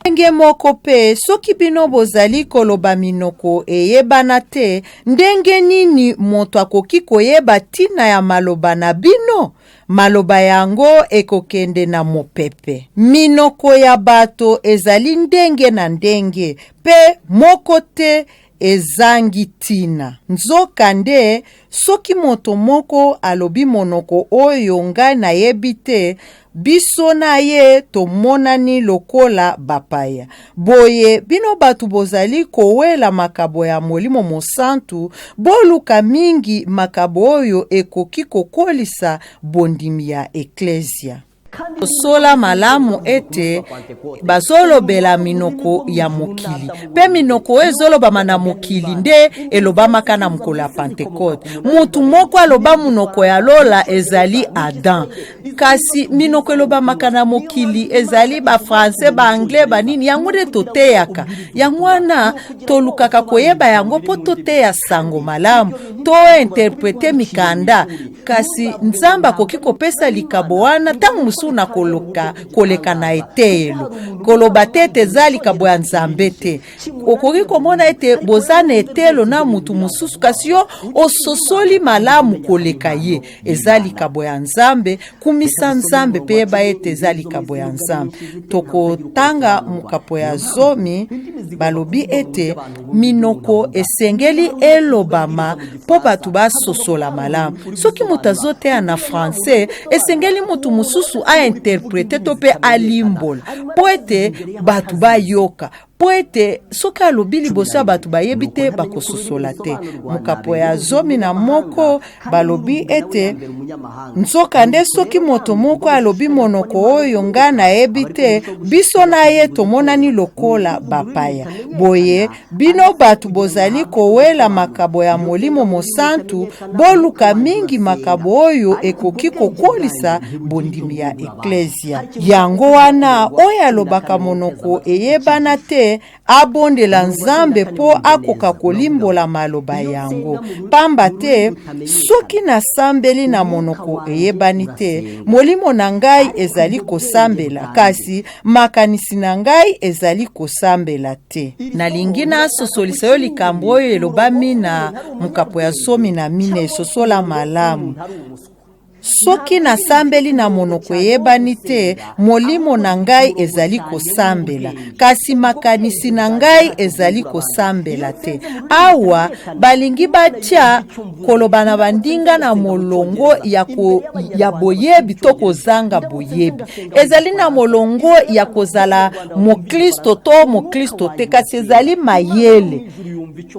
Ndenge moko mpe, soki bino bozali koloba minoko eyebana te, ndenge nini moto akoki koyeba ntina ya maloba na bino? Maloba yango ekokende na mopepe. Minoko ya bato ezali ndenge na ndenge, mpe moko te ezangi ntina. Nzokande, soki moto moko alobi monoko oyo ngai nayebi te, biso na ye tomonani lokola bapaya. Boye bino bato bozali kowela makabo ya Molimo Mosantu, boluka mingi makabo oyo ekoki kokolisa bondimi ya eklezia. Sosola malamu ete bazolobela minoko ya mokili, mpe minoko oyo ezolobama na mokili nde elobamaka na mokolo ya Pantekote. Motu moko aloba monoko ya lola ezali Adam, kasi minoko elobamaka na mokili ezali bafrançais, baanglais, banini. Yango nde toteyaka. Yango wana tolukaka koyeba yango mpo toteya sango malamu, tointerprete mikanda. Kasi Nzambe akoki kopesa likabo wana ntango mosusu na koloka koleka na eteyelo. Koloba te ete eza likabo ya Nzambe te. Okoki komona ete boza na eteyelo na mutu mosusu, kasi yo ososoli malamu koleka ye. Eza likabo ya Nzambe. Kumisa Nzambe mpe yeba ete eza likabo ya Nzambe. Tokotanga mokapo ya 10. Balobi ete minoko esengeli elobama mpo bato basosola malamu. Soki moto azoteya na français, esengeli moto mosusu ainterprete to mpe alimbola mpo ete bato bayoka, mpo ete soki alobi liboso ya bato bayebi te, bakososola te. Mokapo ya 11, balobi ete nzokande soki moto moko alobi monoko oyo nga nayebi te, biso na ye tomonani lokola bapaya. Boye bino bato bozali kowela makabo ya Molimo Mosantu, boluka mingi makabo oyo ekoki kokolisa bondimi ya eklesia. Yango wana oyo alobaka monoko eyebana te abondela Nzambe mpo akoka kolimbola maloba yango. Pamba te soki nasambeli na monoko eyebani te, molimo na ngai ezali kosambela, kasi makanisi na ngai ezali kosambela te. Nalingi nasosolisa yo likambo oyo elobami na mokapo ya 14. Sosola malamu. Soki nasambeli na monoko eyebani te, molimo na ngai ezali kosambela, kasi makanisi na ngai ezali kosambela te. Awa balingi batia koloba na bandinga na molongo ya boyebi to kozanga boyebi. Ezali na molongo ya kozala moklisto to moklisto te, kasi ezali mayele.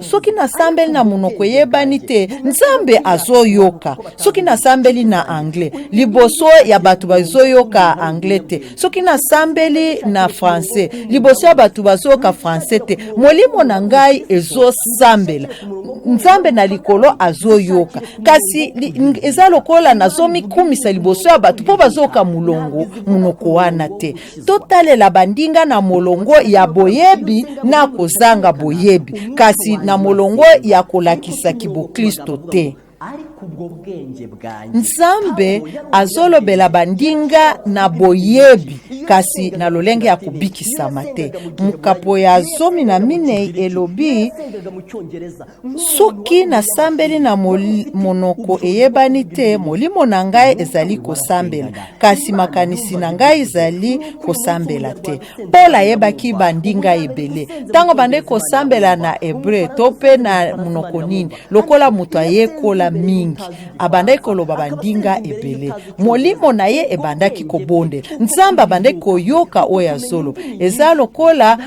Soki nasambeli na monoko eyebani te, Nzambe azoyoka. Soki nasambeli na anglais liboso ya bato bazoyoka anglais te, soki nasambeli na français liboso ya bato bazoyoka français te, molimo na ngai ezosambela, Nzambe na likolo azoyoka. Kasi eza lokola nazomikumisa liboso ya bato mpo bazoyoka molongo monoko wana te. Totalela bandinga na molongo ya boyebi na kozanga boyebi, kasi na molongo ya kolakisa kiboklisto te. Nzambe azolobela bandinga na boyebi, kasi na lolenge ya kobikisama te. Mokapo ya 14 elobi: soki nasambeli na monoko eyebani te, molimo na ngai ezali kosambela, kasi makanisi na ngai ezali kosambela te. Paul ayebaki bandinga ebele. Ntango bandeki kosambela na hébreu to mpe na monoko nini, lokola moto ayekola mingi, abandaki koloba bandinga ebele. Molimo na ye ebandaki kobondela, Nzambe abandaki koyoka oyo azoloba. Eza lokola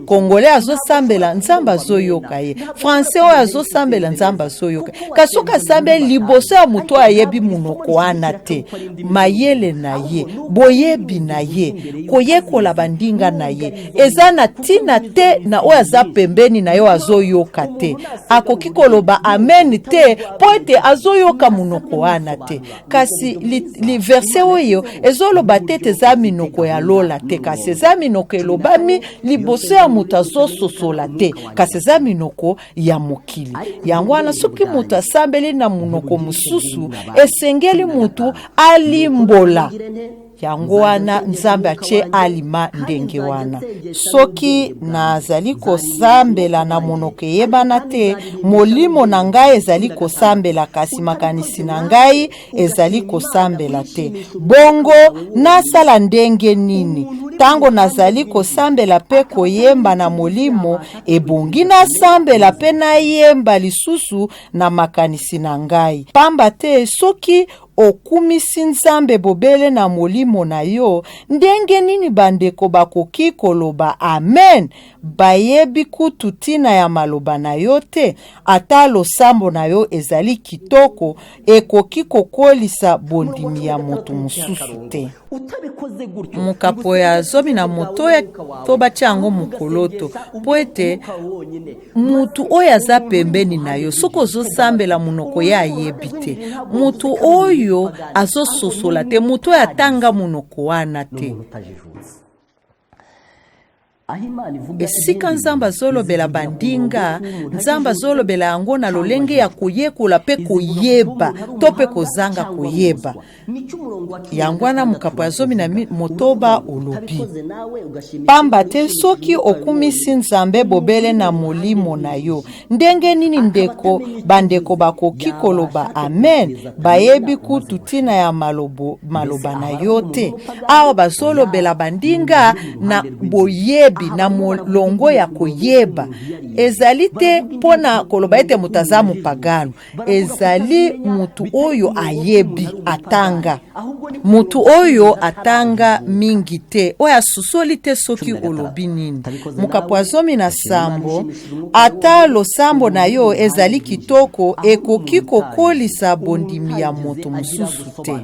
Congolais azosambela, Nzambe azoyoka ye. Français oyo azosambela, Nzambe azoyoka. Kasi soki asambeli liboso ya moto oyo ayebi monoko wana te, mayele na ye, boyebi na ye, koyekola bandinga na ye eza na ntina te na oyo aza pembeni na ye azoyoka te. Akoki koloba amen te mpo ete azoyoka monoko wana te. Kasi li verset oyo ezoloba te ete eza minoko ya lola te, kasi eza minoko elobami liboso ya moto azososola te, kasi eza minoko ya mokili. Yango wana soki moto asambeli na monoko mosusu, esengeli moto alimbola yango. Wana Nzambe atie alima ndenge wana. Soki nazali kosambela na monoko eyebana te, molimo na ngai ezali kosambela, kasi makanisi na ngai ezali kosambela te. Bongo nasala ndenge nini? Ntango nazali kosambela mpe koyemba na molimo, ebongi nasambela mpe nayemba lisusu na makanisi na ngai, pamba te soki okumisi Nzambe bobele na molimo na yo, ndenge nini bandeko bakoki koloba amen? Bayebi kutu ntina ya maloba na yo te. Ata losambo na yo ezali kitoko, ekoki kokolisa bondimi ya moto mosusu te. Utabikoze gutyo, Mokapo ya 16, to batia yango mokoloto, mpo ete mutu oyo aza pembeni na yo, soki ozosambela monoko ye ayebi te, mutu oyo azososola te, mutu oyo atanga monoko wana te. N'umuntu utajijutse. Aho Imana ivuga Esika Nzambe azolobela bandinga, Nzambe azolobela yango na lolenge ya koyekola mpe koyeba to mpe kozanga koyeba. Yango wana mokapo ya 16 olobi: "Pamba te soki okumisi Nzambe bobele na molimo na yo, ndenge nini ndeko bandeko bakoki koloba amen? Bayebi kutu ntina ya maloba na yo te." Awa bazolobela bandinga na boyebi, na molongo ya koyeba. Ezali te mpo na koloba ete moto aza mopagano. Ezali motu oyo ayebi, atanga, motu oyo atanga mingi te, oyo asusoli te soki olobi nini. Mokapo ya 17: "Ata losambo na yo ezali kitoko, ekoki kokolisa bondimi ya moto mosusu te."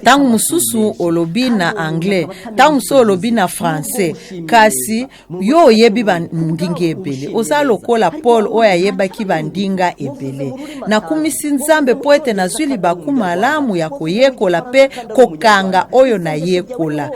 Ntango mosusu olobi na anglais, ntango mosusu olobi na français, kasi yo oyebi bandinga ebele. Oza lokola Paul oyo ayebaki bandinga ebele. Nakumisi Nzambe mpo ete nazwi libaku malamu ya koyekola mpe kokanga oyo nayekola.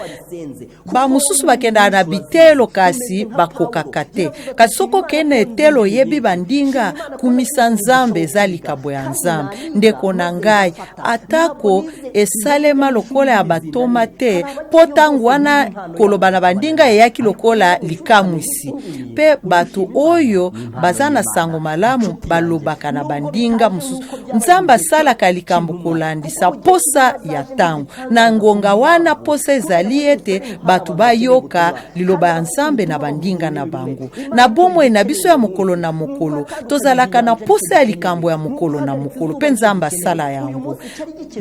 Bamosusu bakendaka na bitelo kasi bakokaka te. Kasi soki okende na etelo, oyebi bandinga, kumisa Nzambe. Eza likabo ya Nzambe, ndeko na ngai. Atako esalema lokola ya batoma te, mpo ntango wana koloba na bandinga eyaki lokola likamwisi, mpe bato oyo baza na sango malamu balobaka na bandinga mosusu. Nzambe asalaka likambo kolandisa posa ya ntango. Na ngonga wana, posa ezali ete bato bayoka liloba ya Nzambe na bandinga na bango. Na bomoi na biso ya mokolo na mokolo, tozalaka na posa ya likambo ya mokolo na mokolo, mpe Nzambe asala yango.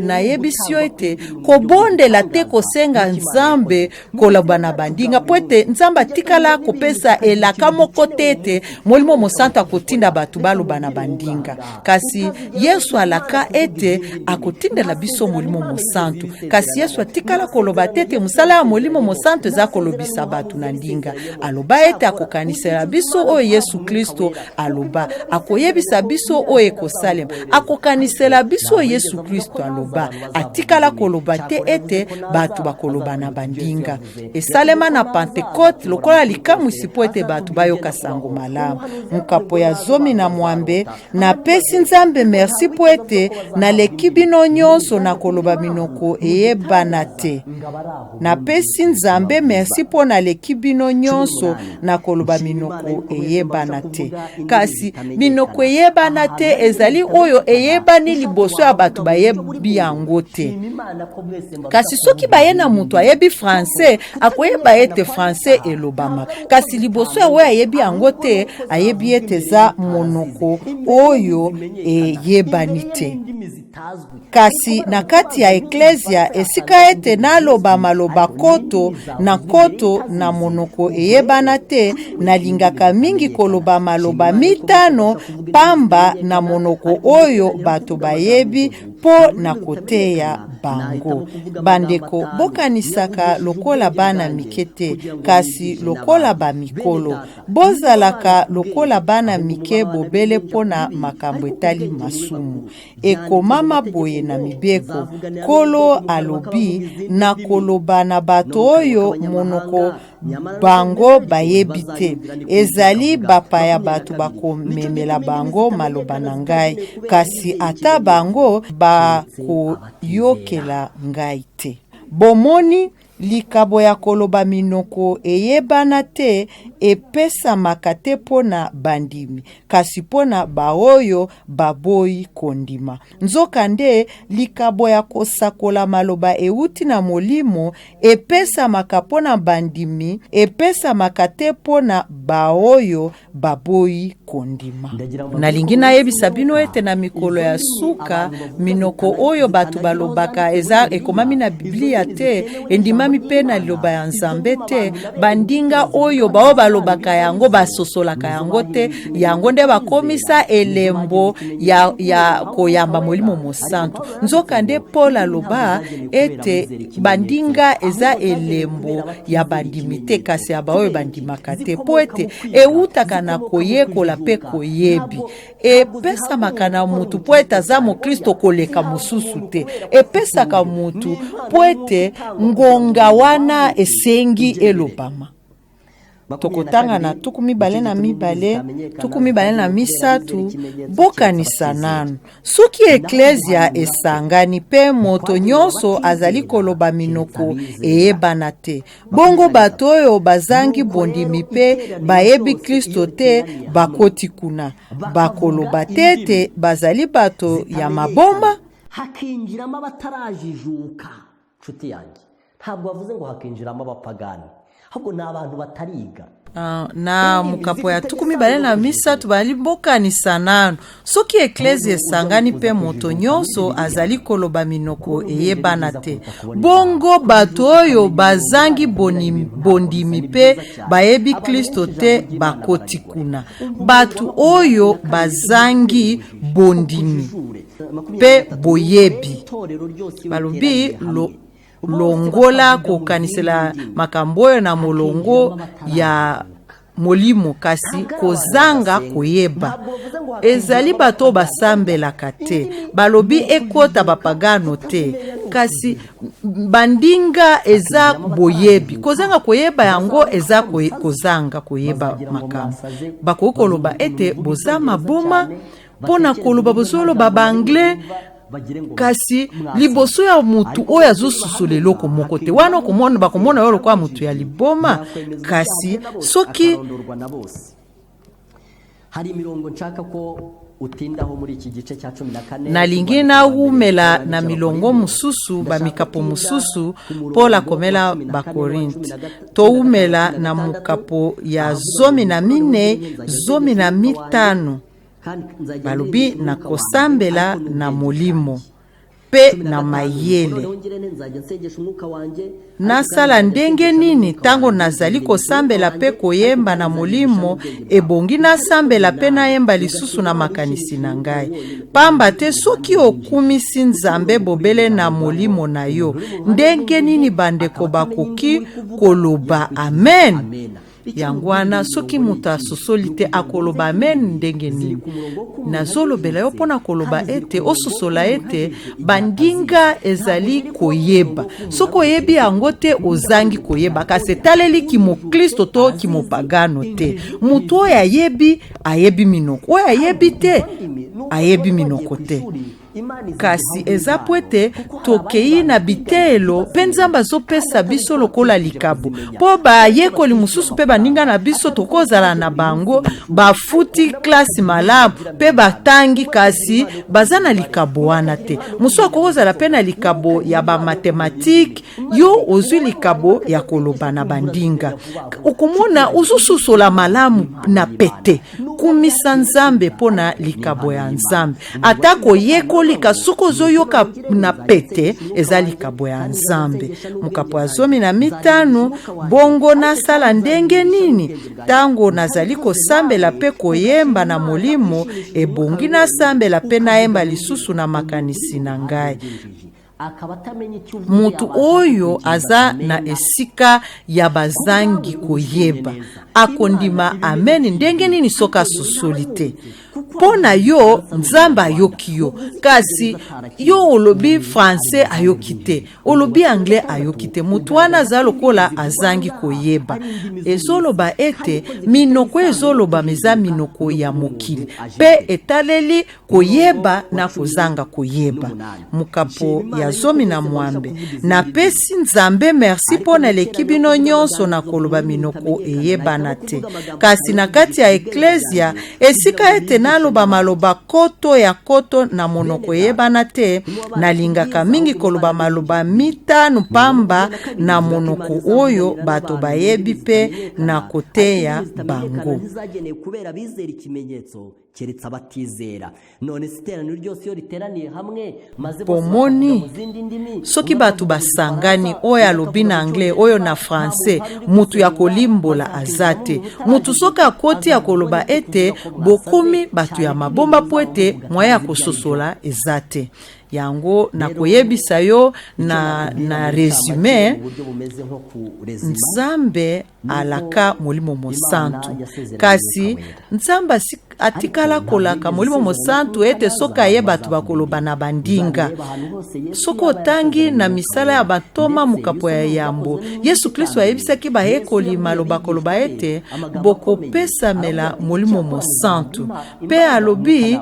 Nayebisi yo ete kobondela te kosenga Nzambe koloba na bandinga, mpo ete Nzambe atikala kopesa elaka moko te ete Molimo Mosantu akotinda bato baloba na bandinga. Kasi Yesu alaka ete akotindela biso Molimo Mosantu, kasi Yesu atikala koloba te ete mosala ya Molimo Mosantu eza kolobisa bato na ndinga. Aloba ete akokanisela biso oyo Yesu Kristo aloba, akoyebisa biso oyo ekosalema, akokanisela biso oyo Yesu Kristo aloba. Atikala koloba te ete bato bakoloba na bandinga. Esalema na Pentekote lokola likamwisi mpo ete bato bayoka sango malamu. Mokapo ya 16: "Napesi Nzambe merci mpo ete naleki bino nyonso na koloba minoko eyebana te. Napesi Nzambe merci mpo naleki bino nyonso na koloba minoko eyebana te." Kasi minoko eyebana te ezali oyo eyebani liboso ya bato bayebi yango te. Kasi soki baye na moto ayebi français, akoyeba ete français elobama. Kasi liboso ya oyo ayebi yango te, ayebi ete eza monoko oyo eyebani te. Kasi na kati ya eklesia, esika ete naloba maloba koto na koto na monoko eyebana te, nalingaka mingi koloba maloba mitano pamba na monoko oyo bato bayebi mpo na koteya bango. Bandeko, bokanisaka lokola bana mike te, kasi lokola bamikolo. Bozalaka lokola bana mike bobele mpo na makambo etali masumu. Ekomama boye na mibeko: Nkolo alobi, nakoloba na bato oyo monoko bango bayebi te, ezali bapaya, bato bakomemela bango maloba na ngai, kasi ata bango bakoyokela ngai te. Bomoni? Likabo ya koloba minoko eyebana te epesamaka te mpo na bandimi, kasi mpo na baoyo baboyi kondima. Nzokande, likabo ya kosakola maloba euti na Molimo epesamaka mpo na bandimi, epesamaka te mpo na baoyo baboyi kondima. Nalingi nayebisa bino ete na mikolo ya suka, minoko oyo bato balobaka eza ekomami na Biblia te, endimami mpe na Liloba ya Nzambe te. Bandinga oyo baoyo balobaka yango basosolaka yango te, yango nde bakomisa elembo ya, ya koyamba Molimo Mosantu. Nzokande Paul aloba ete bandinga eza elembo ya bandimi te, kasi ya baoyo bandimaka te, mpo ete ewutaka na koyekola mpe koyebi. Epesamaka na mutu mpo ete aza mokristo koleka mosusu te. Epesaka mutu mpo ete ngonga wana esengi elobama. Tokotanga na 22, 23. Bokanisa nanu, soki eklezia esangani mpe moto nyonso azali koloba minoko eyebana te, bongo bato oyo bazangi bondimi mpe bayebi Klisto te bakoti kuna, bakoloba te ete bazali bato ya maboma? Hakinjiramo abatarajijuka, nshuti yanjye. Ntabwo bavuze ngo hakinjiramo abapagani, ahubwo ni abantu batariga. Na mokapo ya 23, bali bokanisa nanu, soki eklezia esangani mpe moto nyonso azali koloba minoko eyebana te, bongo bato oyo bazangi bondimi mpe bayebi Klisto te bakoti kuna. Bato oyo bazangi bondimi mpe boyebi, balobi longola kokanisela makambo oyo na molongo ya molimo, kasi kozanga koyeba. Ezali bato oyo basambelaka te. Balobi ekota bapagano te, kasi bandinga eza boyebi. Kozanga koyeba yango eza kozanga koyeba makambo. Bakoki koloba ete boza maboma mpo na koloba bozoloba baanglais, kasi liboso ya mutu oyo azosusola eloko moko te, wana okomona, bakomona yo lokola mutu ya liboma. Kasi soki Hari imirongo nshaka ko utindaho muri iki gice cya 14. Nalingi nawumela na milongo mosusu, bamikapo mosusu Paul akomela Bakorinte. Towumela na mokapo ya 14, 15. Balobi na kosambela na molimo mpe na mayele. Nasala ndenge nini ntango nazali kosambela mpe koyemba na molimo? Ebongi nasambela mpe nayemba lisusu na makanisi na ngai. Pamba te soki okumisi Nzambe bobele na molimo na yo, ndenge nini bandeko bakoki koloba amen? Yango wana, soki moto asosoli te, akoloba amen ndenge nini? Nazolobela yo mpo na koloba ete ososola ete bandinga ezali koyeba. Soki oyebi yango te, ozangi koyeba, kasi etaleli kimoklisto to kimopagano te. Moto oyo ayebi, ayebi minoko; oyo ayebi te, ayebi minoko te. Kasi eza po ete tokei na biteyelo mpe Nzambe azopesa biso lokola likabo, mpo bayekoli mosusu mpe baninga na biso tokozala na bango bafuti klasi malamu mpe batangi, kasi baza na likabo wana te. Mosusu akokozala mpe na likabo ya bamathematike, yo ozwi likabo ya koloba na bandinga. Okomona ozosusola malamu na pete. Kumisa Nzambe mpo na likabo ya Nzambe. Ata koyekolika, soki ozoyoka na pete, eza likabo ya Nzambe. Mokapo ya 15: bongo nasala ndenge nini ntango nazali kosambela mpe koyemba na molimo? Ebongi nasambela mpe nayemba lisusu na makanisi na ngai. Motu oyo aza na esika ya bazangi koyeba akondima amen ndenge nini soki asusuli te? Mpo na yo, Nzambe ayoki yo, kasi yo olobi français, ayoki te, olobi anglais, ayoki te. Motu wana aza lokola azangi koyeba. Ezoloba ete minoko ezolobama eza minoko ya mokili, mpe etaleli koyeba na kozanga koyeba. Mokapo ya 18: Napesi Nzambe merci mpo naleki bino nyonso na koloba minoko eyebana te. Kasi na kati ya eklesia, esika ete naloba maloba koto ya koto na monoko eyebana te, nalingaka mingi koloba maloba 5 pamba na monoko oyo bato bayebi mpe na koteya bango. Zagenewe kubera abizera ikimenyetso, keretse abatizera. None se iteraniro ryose iyo riteraniye hamwe maze bose Bomoni, bakavuga mu zindi ndimi, soki umwe bato akavuga mu basangani, Gifaransa, oyo undi alobi akavuga na mu anglais, Cyongereza, oyo na nta français, muntu uhari uri mutu ya gusenga, kolimbola aza te. bazakinjiramo Mutu soki akoti, akoloba ete bokomi bato ya mabomba, mpo ete mwaye ya kososola eza te. Yango nakoyebisa yo na résumé: Nzambe alaka Molimo Mosantu, kasi Nzambe atikala kolaka Molimo Mosantu ete soki aye, bato bakoloba na bandinga. Soki otangi na Misala ya Bantoma, mokapo ya yambo, Yesu Kristo ayebisaki bayekoli maloba koloba ete bokopesamela Molimo Mosantu, mpe alobi: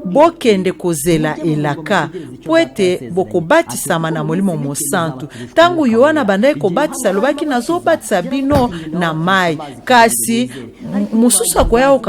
"Bokende kozela elaka, mpo ete bokobatisama na Molimo Mosantu." Ntango Yohana abandaki kobatisa, alobaki: "Nazobatisa bino na mai, kasi mosusu akoya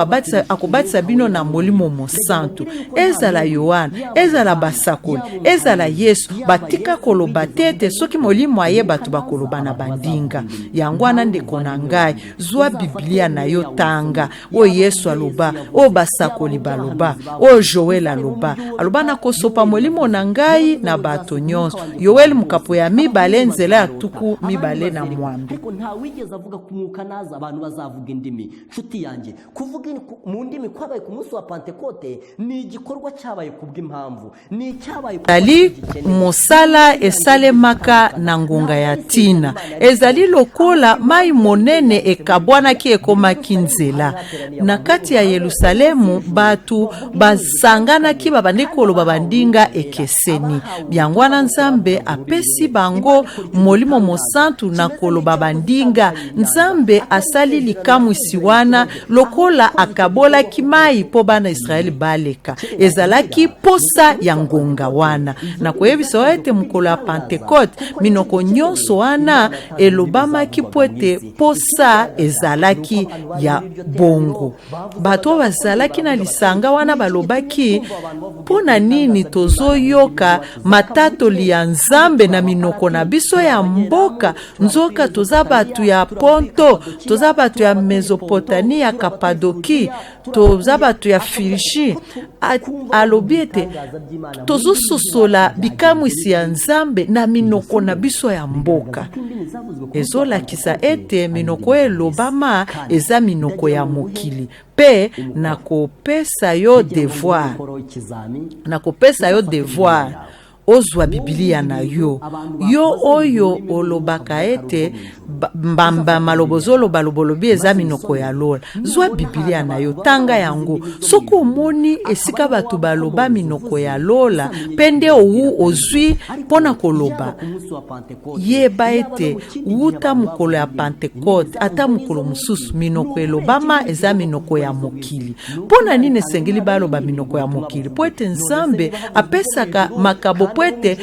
akobatisa bino na Molimo Mosantu." Ezala Yohana, ezala basakoli, ezala Yesu, batika koloba te ete soki Molimo aye, bato bakoloba na bandinga. Yango wana, ndeko na ngai, zwa Biblia na yo, tanga oyo Yesu aloba, oyo basakoli baloba, oyo Joel aloba. Aloba: "Nakosopa Molimo na ngai na bato nyonso." Yoel mokapo ya 2, nzela ya 28. Ariko nta wigeze avuga ku Mwuka naza abantu bazavuga indimi. Nshuti yanjye, kuvuga mu ndimi kwabaye ku munsi wa Pantekote ni igikorwa cyabaye kubw'impamvu, ni icyabaye kuko Ezali gikenewe. mosala esalemaka na ngonga ya ntina. Ezali lokola mai monene ekabwanaki, ekomaki nzela na kati ya Yelusalemu. Bato basanganaki, babandi koloba bandinga ekeseni. Yango wana Nzambe apesi bango Molimo Mosantu na koloba bandinga. Nzambe asali likamwisi wana lokola akabolaki mai mpo bana Israele baleka. Ezalaki posa ya ngonga wana. Nakoyebisa oyo ete mokolo ya Pantekote, minoko nyonso wana elobamaki mpo ete posa ezalaki ya bongo. Bato oyo bazalaki na lisanga wana balobaki: "Mpo na nini tozoyoka matatoli ya Nzambe na minoko na biso ya mboka, nzoka toza bato ya Ponto, toza bato ya Mesopotami, ya Kapadoki, toza bato ya Phrygie?" Alobi ete tozososola bikamwisi ya Nzambe na minoko na biso ya mboka. Ezolakisa ete minoko oyo elobama eza minoko ya mokili. Mpe nakopesa yo devoir, nakopesa yo devoir: ozwa Bibilia na yo, yo oyo olobaka ete mbamba maloba ozoloba lobolobi eza minoko ya lola. Zwa Bibilia na yo, tanga yango. Soki omoni esika bato baloba minoko ya lola mpe nde owu ozwi mpo na koloba, yeba ete wuta mokolo ya Pantekote ata mokolo mosusu, minoko elobama eza minoko ya mokili. Mpo na nini esengeli baloba minoko ya mokili? Mpo ete Nzambe apesaka makabo mpo ete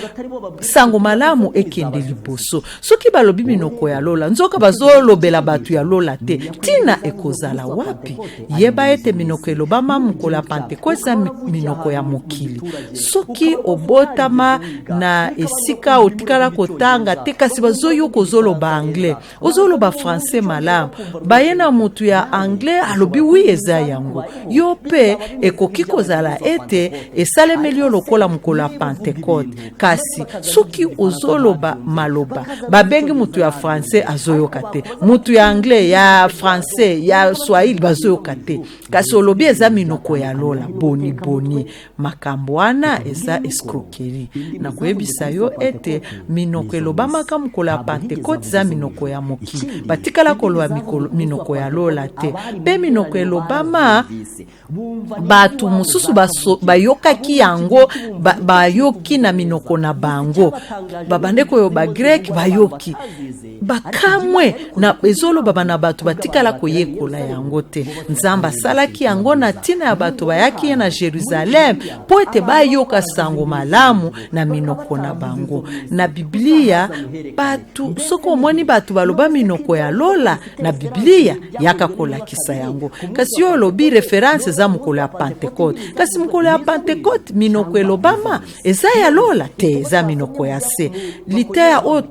sango malamu ekende liboso. Soki balobi minoko ya lola, nzoka bazolobela bato ya lola te, ntina ekozala wapi? Yeba ete minoko elobama mokolo ya Pantekote eza minoko ya mokili. Soki obotama na esika otikala kotanga te, kasi bazoyoka ozoloba anglais, ozoloba français malamu, baye na motu ya anglais alobi: "Oui, eza yango." Yo mpe ekoki kozala ete esalemeli yo lokola mokolo ya Pantekote. Pantekote. Kasi soki ozoloba maloba, babengi mutu ya français azoyoka te, mutu ya anglais, ya français, ya swahili bazoyoka te, kasi olobi eza minoko ya lola. Boni boni makambo wana eza escroquerie. Nakoyebisa yo ete minoko elobamaka mokolo ya Pantekote eza minoko ya mokili, batikala koloba minoko ya lola te. Mpe minoko elobama, bato mosusu bayokaki yango, bayoki na minoko na bango, babande koyoba greke, bayoki bakamwe na ezolobama na bato batikala koyekola yango te. Nzambe asalaki yango na ntina ya bato bayaki ye na Jerusalem mpo ete bayoka sango malamu na minoko na bango. Na Biblia, bato, soki omoni bato baloba minoko ya lola na Biblia, yaka kolakisa yango. Kasi yo olobi référence eza mokolo ya Pantekote, kasi mokolo ya Pantekote minoko elobama eza ya lola te, eza minoko ya se. Liteya oyo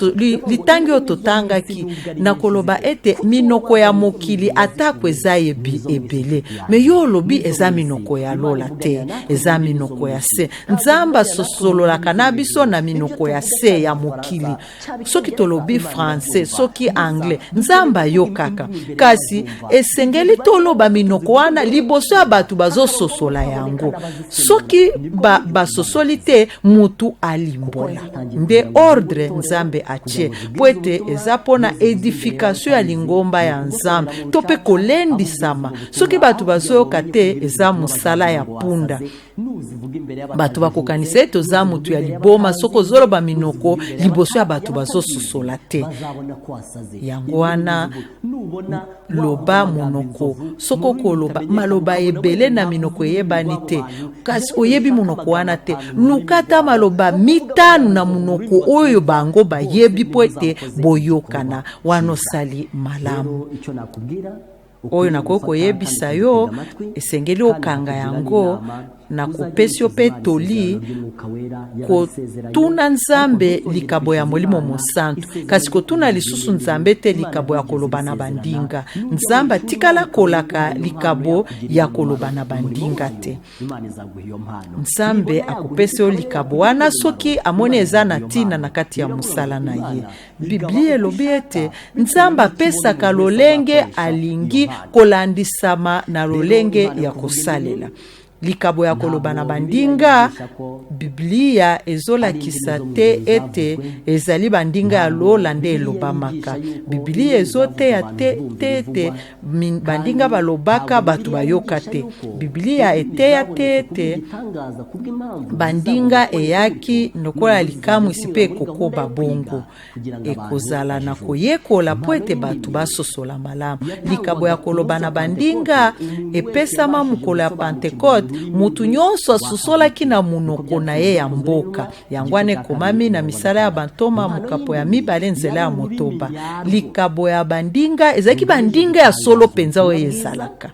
litangi oyo totangaki na koloba ete minoko ya mokili atako eza yebi ebele, me yo olobi eza minoko ya lola te, eza minoko ya se. Nzambe asosololaka na biso na minoko ya se ya mokili. Soki tolobi français, soki anglais, Nzambe ayokaka, kasi esengeli toloba minoko wana liboso ya bato bazososola yango. Soki basosoli te, mutu alimbola. Nde ordre Nzambe atie mpo ete eza mpona édification ya lingomba ya Nzambe to mpe kolendisama. Soki bato bazoyoka te, eza mosala ya punda. Bato bakokanisa ete oza motu ya liboma soki ozoloba minoko liboso ya bato bazososola te. Yango wana loba monoko, soki okoloba maloba ebele na minoko eyebani te, kasi oyebi monoko wana te, luka ata maloba 5 na monoko oyo bango bayebi mpo ete boyokana. Wana osali malamu. Oyo nakoki koyebisa yo, esengeli okanga yango. Nakopesi yo mpe toli kotuna Nzambe likabo ya Molimo Mosantu, kasi kotuna lisusu Nzambe te likabo ya koloba na bandinga. Nzambe atikala kolaka likabo ya koloba na bandinga te. Nzambe akopesa yo likabo wana soki amoni eza na ntina na kati ya mosala na ye. Biblia elobi ete Nzambe apesaka lolenge alingi, kolandisama na lolenge ya kosalela likabo ya koloba na bandinga. Biblia ezolakisa te ete ezali bandinga ya lola nde elobamaka. Biblia ezoteya te te ete bandinga balobaka, bato bayoka te. Biblia eteya te ete bandinga eyaki lokola likamwisi mpe ekokoba bongo. Ekozala na koyekola mpo ete bato basosola malamu. Likabo ya koloba na bandinga epesama mokolo ya Pantekote, motu nyonso asosolaki na monoko na ye ya mboka. Yango wana ekomami na Misala ya Bantoma, mokapo ya 2, nzela ya 6. Likabo ya bandinga ezalaki bandinga ya solo mpenza oyo ezalaka,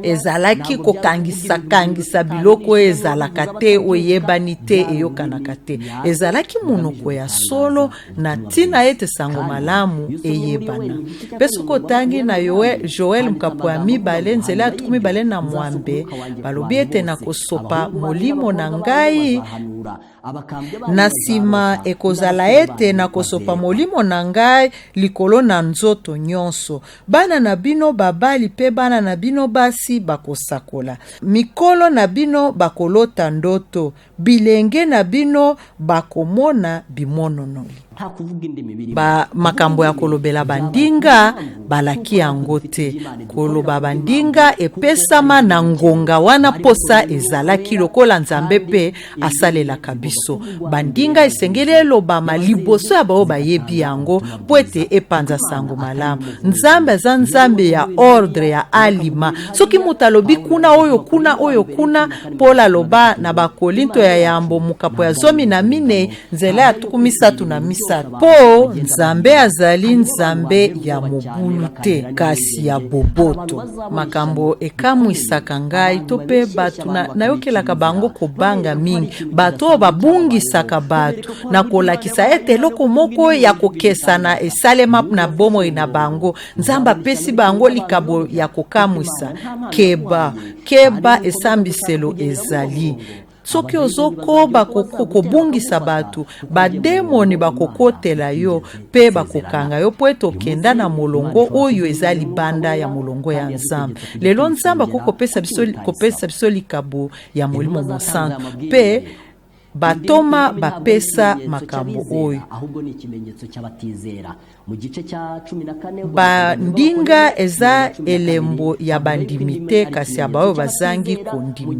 ezalaki kokangisa-kangisa biloko oyo ezalaka te, oyebani te, eyokanaka te. Ezalaki monoko ya solo na ntina ete sango malamu eyebana. Mpe soki otangi na Joel, mokapo ya 2, nzela ya 26, balobi ete nakosopa molimo na ngai na nsima, ekozala ete nakosopa molimo na ngai likolo na nzoto nyonso. Bana na bino babali mpe bana na bino basi bakosakola, mikolo na bino bakolota ndoto, bilenge na bino bakomona bimononoli. Ba makambo ya kolobela bandinga balaki yango te. Koloba bandinga epesama na ngonga wana posa ezalaki, lokola Nzambe mpe asalelaka biso. Bandinga esengeli elobama liboso ya baoyo bayebi yango mpo ete epanza sango malamu. Nzambe aza Nzambe ya ordre ya alima. Soki moto alobi kuna, oyo kuna, oyo kuna, Paul aloba na Bakolinto ya yambo, mokapo ya 14, nzela ya 33: mpo Nzambe azali Nzambe ya mobulu te, kasi ya boboto. Makambo ekamwisaka ngai to mpe bato nayokelaka bango kobanga mingi, bato oyo babungisaka bato na kolakisa ete eloko moko ya kokesana esalema na bomoi na bango, Nzambe apesi bango likabo ya kokamwisa. Keba, keba, esambiselo ezali. Soki ozokoba kobungisa bato, bademoni bakokotela yo mpe bakokanga yo mpo ete okenda na molongo oyo eza libanda ya molongo ya Nzambe. Lelo Nzambe akoki kopesa biso likabo ya Molimo Mosantu, mpe batoma bapesa makambo oyo. Bandinga eza elembo ya bandimi te, kasi ya baoyo bazangi kondima.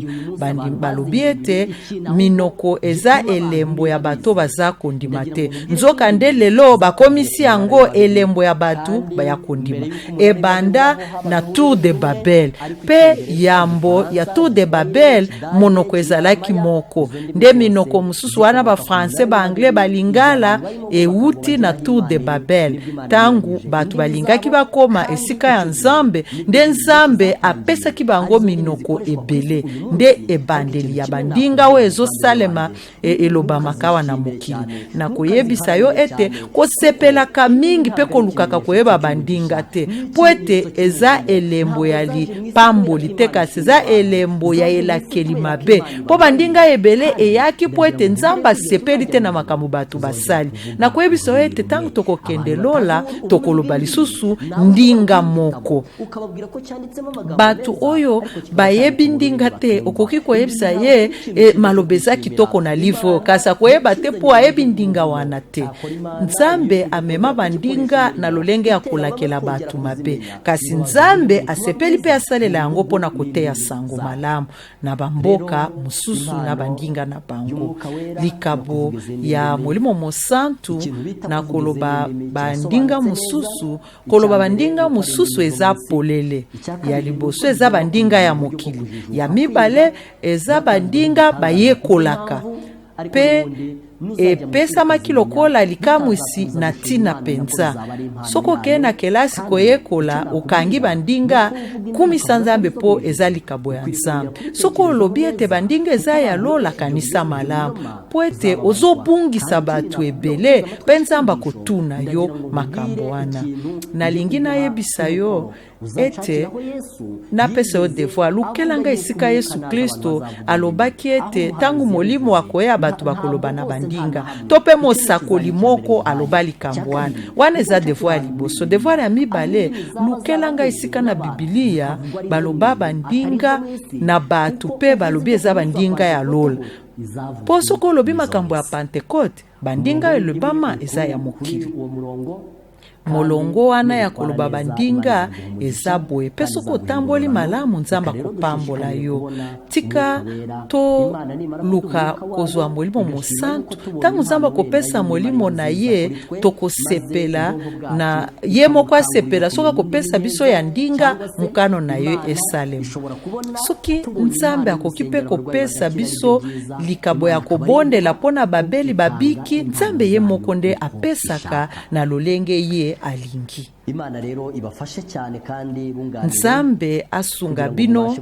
Balobi ete minoko eza elembo ya bato baza kondima te, nzokande lelo bakomisi yango elembo ya bato ya kondima. Ebanda na Tour de Babel, mpe yambo ya Tour de Babel monoko ezalaki moko. Nde minoko mosusu wana, bafrançais, baanglais, balingala, ewuti na Tour de Babel. Ntango bato balingaki bakóma esika ya Nzambe, nde Nzambe apesaki bango minoko ebele. Nde ebandeli ya bandinga oyo ezosalema, elobamaka awa na mokili. Nakoyebisa yo ete kosepelaka mingi mpe kolukaka koyeba bandinga te, mpo ete eza elembo ya lipamboli te, kasi eza elembo ya elakeli mabe, mpo bandinga ebele eyaki mpo ete Nzambe asepeli te na makambo bato basali. Nakoyebisa yo ete ntango tokokende lola, tokoloba lisusu ndinga moko. Bato oyo bayebi ndinga te, okoki koyebisa ye maloba eza kitoko na livre oyo, kasi akoyeba te mpo ayebi ndinga wana te. Nzambe amema bandinga na lolenge ya kolakela bato mabe, kasi Nzambe asepeli mpe asalela yango mpona koteya sango malamu na bamboka mosusu na bandinga na bango. Likabo ya Molimo Mosantu na koloba bandinga mosusu. Koloba bandinga mosusu eza polele. Ya liboso eza bandinga ya mokili, ya mibale eza bandinga bayekolaka mpe epesamaki lokola likamwisi na ntina mpenza. Soki okei na kelasi koyekola, okangi bandinga, kumisa Nzambe mpo eza likabo ya Nzambe. Soki olobi ete bandinga eza ya lola, kanisa malamu, mpo ete ozobungisa bato ebele mpe Nzambe akotuna yo makambo wana. Nalingi nayebisa yo ete napesa yo devoir: lukela ngai esika Yesu Kristo alobaki ete ntango Molimo akoya, bato bakoloba na bandinga, to mpe mosakoli moko aloba likambo wana. Wana eza devoir ya liboso. Devoir ya mibale: lukela ngai esika na Bibilia baloba bandinga na bato mpe balobi eza bandinga ya lola, mpo soki olobi makambo ya Pantekote, bandinga elobama eza ya mokili. Molongo wana ya koloba bandinga eza boye, mpe soki otamboli malamu, Nzambe akopambola yo. Tika toluka kozwa Molimo Mosantu. Ntango Nzambe akopesa Molimo na ye, tokosepela na ye moko asepela. Soki akopesa biso ya ndinga, mokano na ye esalema. Soki Nzambe akoki mpe kopesa biso likabo ya kobondela mpo na babeli babiki, Nzambe ye moko nde apesaka na lolenge ye alingi. Imana rero ibafashe cyane kandi bunganire Nzambe asunga bino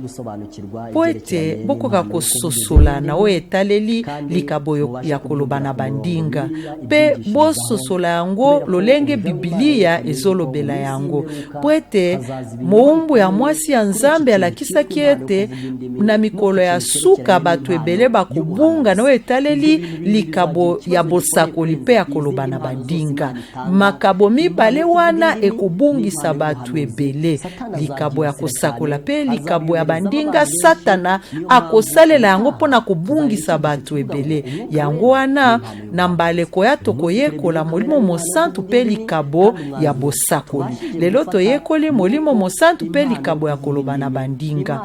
mpo ete bokoka kososola na oyo etaleli likabo ya koloba na bandinga, mpe bososola yango lolenge Bibilia ezolobela yango, mpo ete mowumbu ya mwasi ya Nzambe alakisaki ete na mikolo ya suka bato ebele bakobunga na oyo etaleli likabo ya bosakoli mpe ya koloba na bandinga. Makabo mibale wana ekobungisa bato ebele, likabo ya kosakola mpe likabo ya bandinga. Satana akosalela yango mpona kobungisa bato ebele. Yango wana, na mbaleko ya tokoyekola Molimo Mosantu mpe likabo ya bosakoli. Lelo toyekoli Molimo Mosantu mpe likabo ya koloba na bandinga.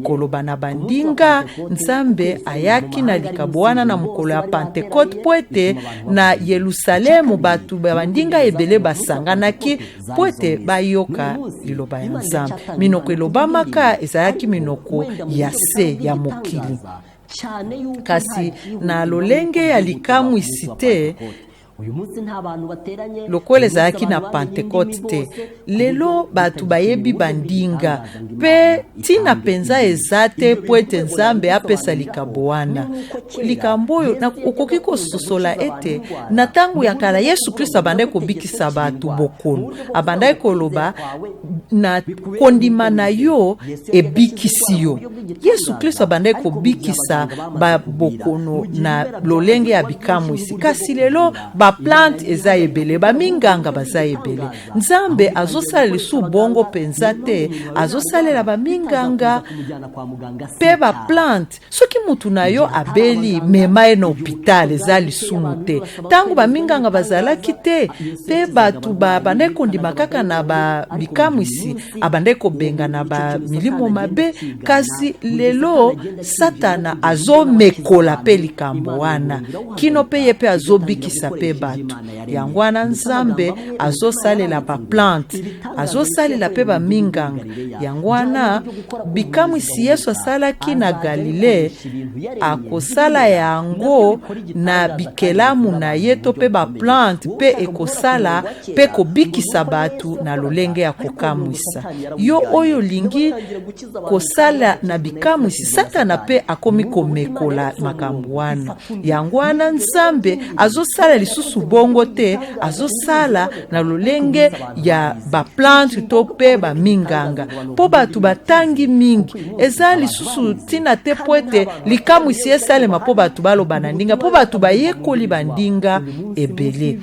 Koloba na bandinga, Nzambe ayaki na likabo wana na mokolo ya Pantekote, mpo ete na Yelusalemu bato ya bandinga ebele basanganaki mpo ete bayoka liloba ya Nzambe. Minoko elobamaka ezalaki minoko ya se ya mokili, kasi na lolenge ya likamwisi te. Lokola ezalaki na Pantekote te, lelo bato bayebi bandinga mpe ntina mpenza eza te mpo ete Nzambe apesa likabo wana. Likambo oyo okoki kososola ete na ntango ya kala Yesu Klisto abandaki kobikisa bato bokono, abandaki koloba na kondima na yo ebikisi yo. Yesu Klisto abandaki kobikisa babokono na lolenge ya bikamwisi, kasi lelo baplante eza ebele, baminganga baza ebele. Nzambe azosala lisusu bongo mpenza te, azosalela baminganga mpe baplante. Soki mutu na yo abeli, mema ye na hôpital, eza lisumu te. Ntango baminganga bazalaki te mpe bato babandaki kondima kaka na bikamwisi, abandaki kobenga na bamilimo mabe. Kasi lelo Satana azomekola mpe likambo wana kino mpe ye mpe azobikisa mpe bato. Yango wana Nzambe azosalela baplante, azosalela mpe baminganga. Yango wana bikamwisi Yesu asalaki na Galile, akosala yango na bikelamu na ye to mpe baplante, mpe ekosala mpe kobikisa bato na lolenge ya kokamwisa. Yo oyo olingi kosala na bikamwisi, Satana mpe akomi komekola makambo wana. Yango wana Nzambe azosala lisusu bongo te, azosala na lolenge ya baplante to mpe baminganga, mpo bato batangi mingi. Eza lisusu ntina te mpo ete likamwisi esalema mpo bato baloba na ndinga, mpo bato bayekoli bandinga ebele.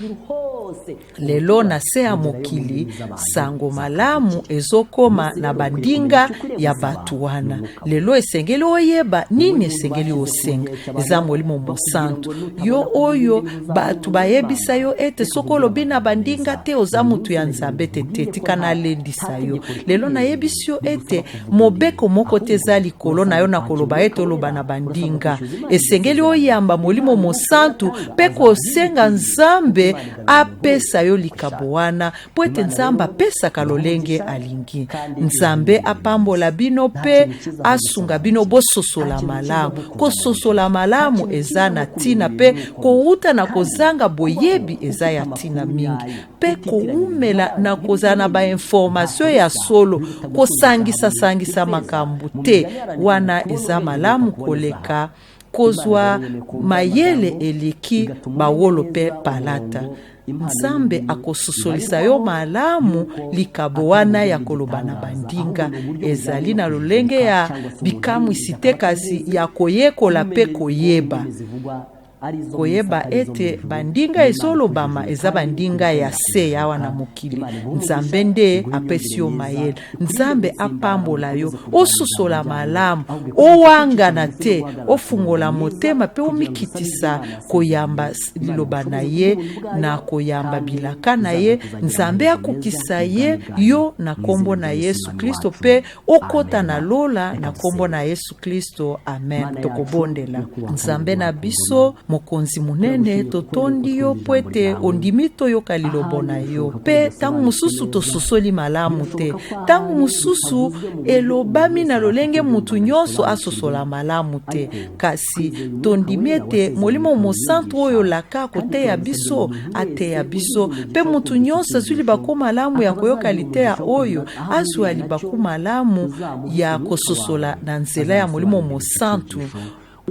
Lelo na se ya mokili, sango malamu ezokoma na bandinga ya bato wana. Lelo esengeli oyeba nini esengeli osenga. Eza Molimo Mosantu. Yo oyo bato bayebisa yo ete soki olobi na bandinga te oza motu ya Nzambe te, te, tika nalendisa yo lelo. Nayebisi yo ete mobeko moko te eza likolo na yo na koloba ete oloba na bandinga. Esengeli oyamba Molimo Mosantu mpe kosenga Nzambe apesa yo likabo wana, mpo ete Nzambe apesaka lolenge alingi. Nzambe apambola bino mpe asunga bino bososola malamu. Kososola malamu eza na ntina, mpe kowuta na kozanga boyebi eza ya ntina mingi, mpe kowumela na kozala na bainformation ya solo, kosangisa-sangisa makambo te, wana eza malamu koleka kozwa mayele eleki bawolo mpe palata. Nzambe akososolisa yo malamu likabo wana ya koloba na bandinga. Ezali na lolenge ya bikamwisi te, kasi ya koyekola mpe koyeba koyeba ete bandinga ezolobama eza bandinga ya se awa na mokili. Nzambe nde apesi yo mayele. Nzambe apambola yo ososola malamu, owangana te, ofungola motema mpe omikitisa koyamba liloba na ye na koyamba bilaka na ye. Nzambe akokisa ye yo na nkombo na Yesu Kristo, mpe okota na lola na nkombo na Yesu Kristo. Amen. Tokobondela. Nzambe na biso, Mokonzi monene, totondi yo mpo ete ondimi toyoka lilobo na yo, mpe ntango mosusu tososoli malamu te, ntango mosusu elobami na lolenge motu nyonso asosola malamu te, kasi tondimi ete Molimo Mosantu oyo laka koteya biso ateya biso, mpe motu nyonso azwi libaku malamu ya koyoka liteya oyo azwa libaku malamu ya kososola na nzela ya Molimo Mosantu.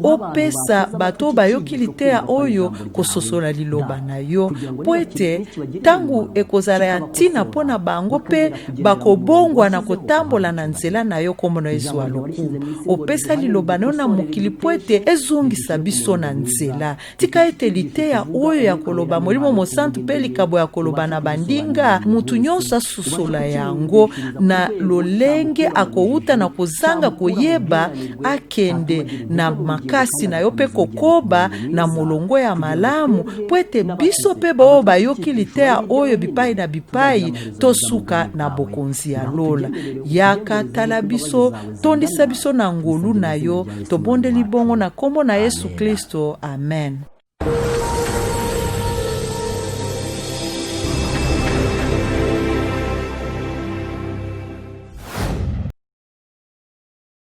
Opesa bato oyo bayoki liteya oyo kososola liloba na yo, mpo ete ntango ekozala ya ntina mpo na bango mpe bakobongwana kotambola na nzela na yo. Kombo na ezwa lokumu. Opesa liloba na yo na mokili mpo ete ezongisa biso na nzela. Tika ete liteya oyo ya koloba Molimo Mosantu mpe likabo ya koloba na bandinga, motu nyonso asusola yango na lolenge akowuta na kozanga koyeba, akende na makasi na yo mpe kokoba na molongo ya malamu, mpo ete biso mpe baoyo bayoki liteya oyo bipai na bipai tosuka na bokonzi ya lola. Yaka, tala biso, tondisa biso na ngolu na yo. Tobondeli bongo na nkombo na Yesu Kristo. Amen.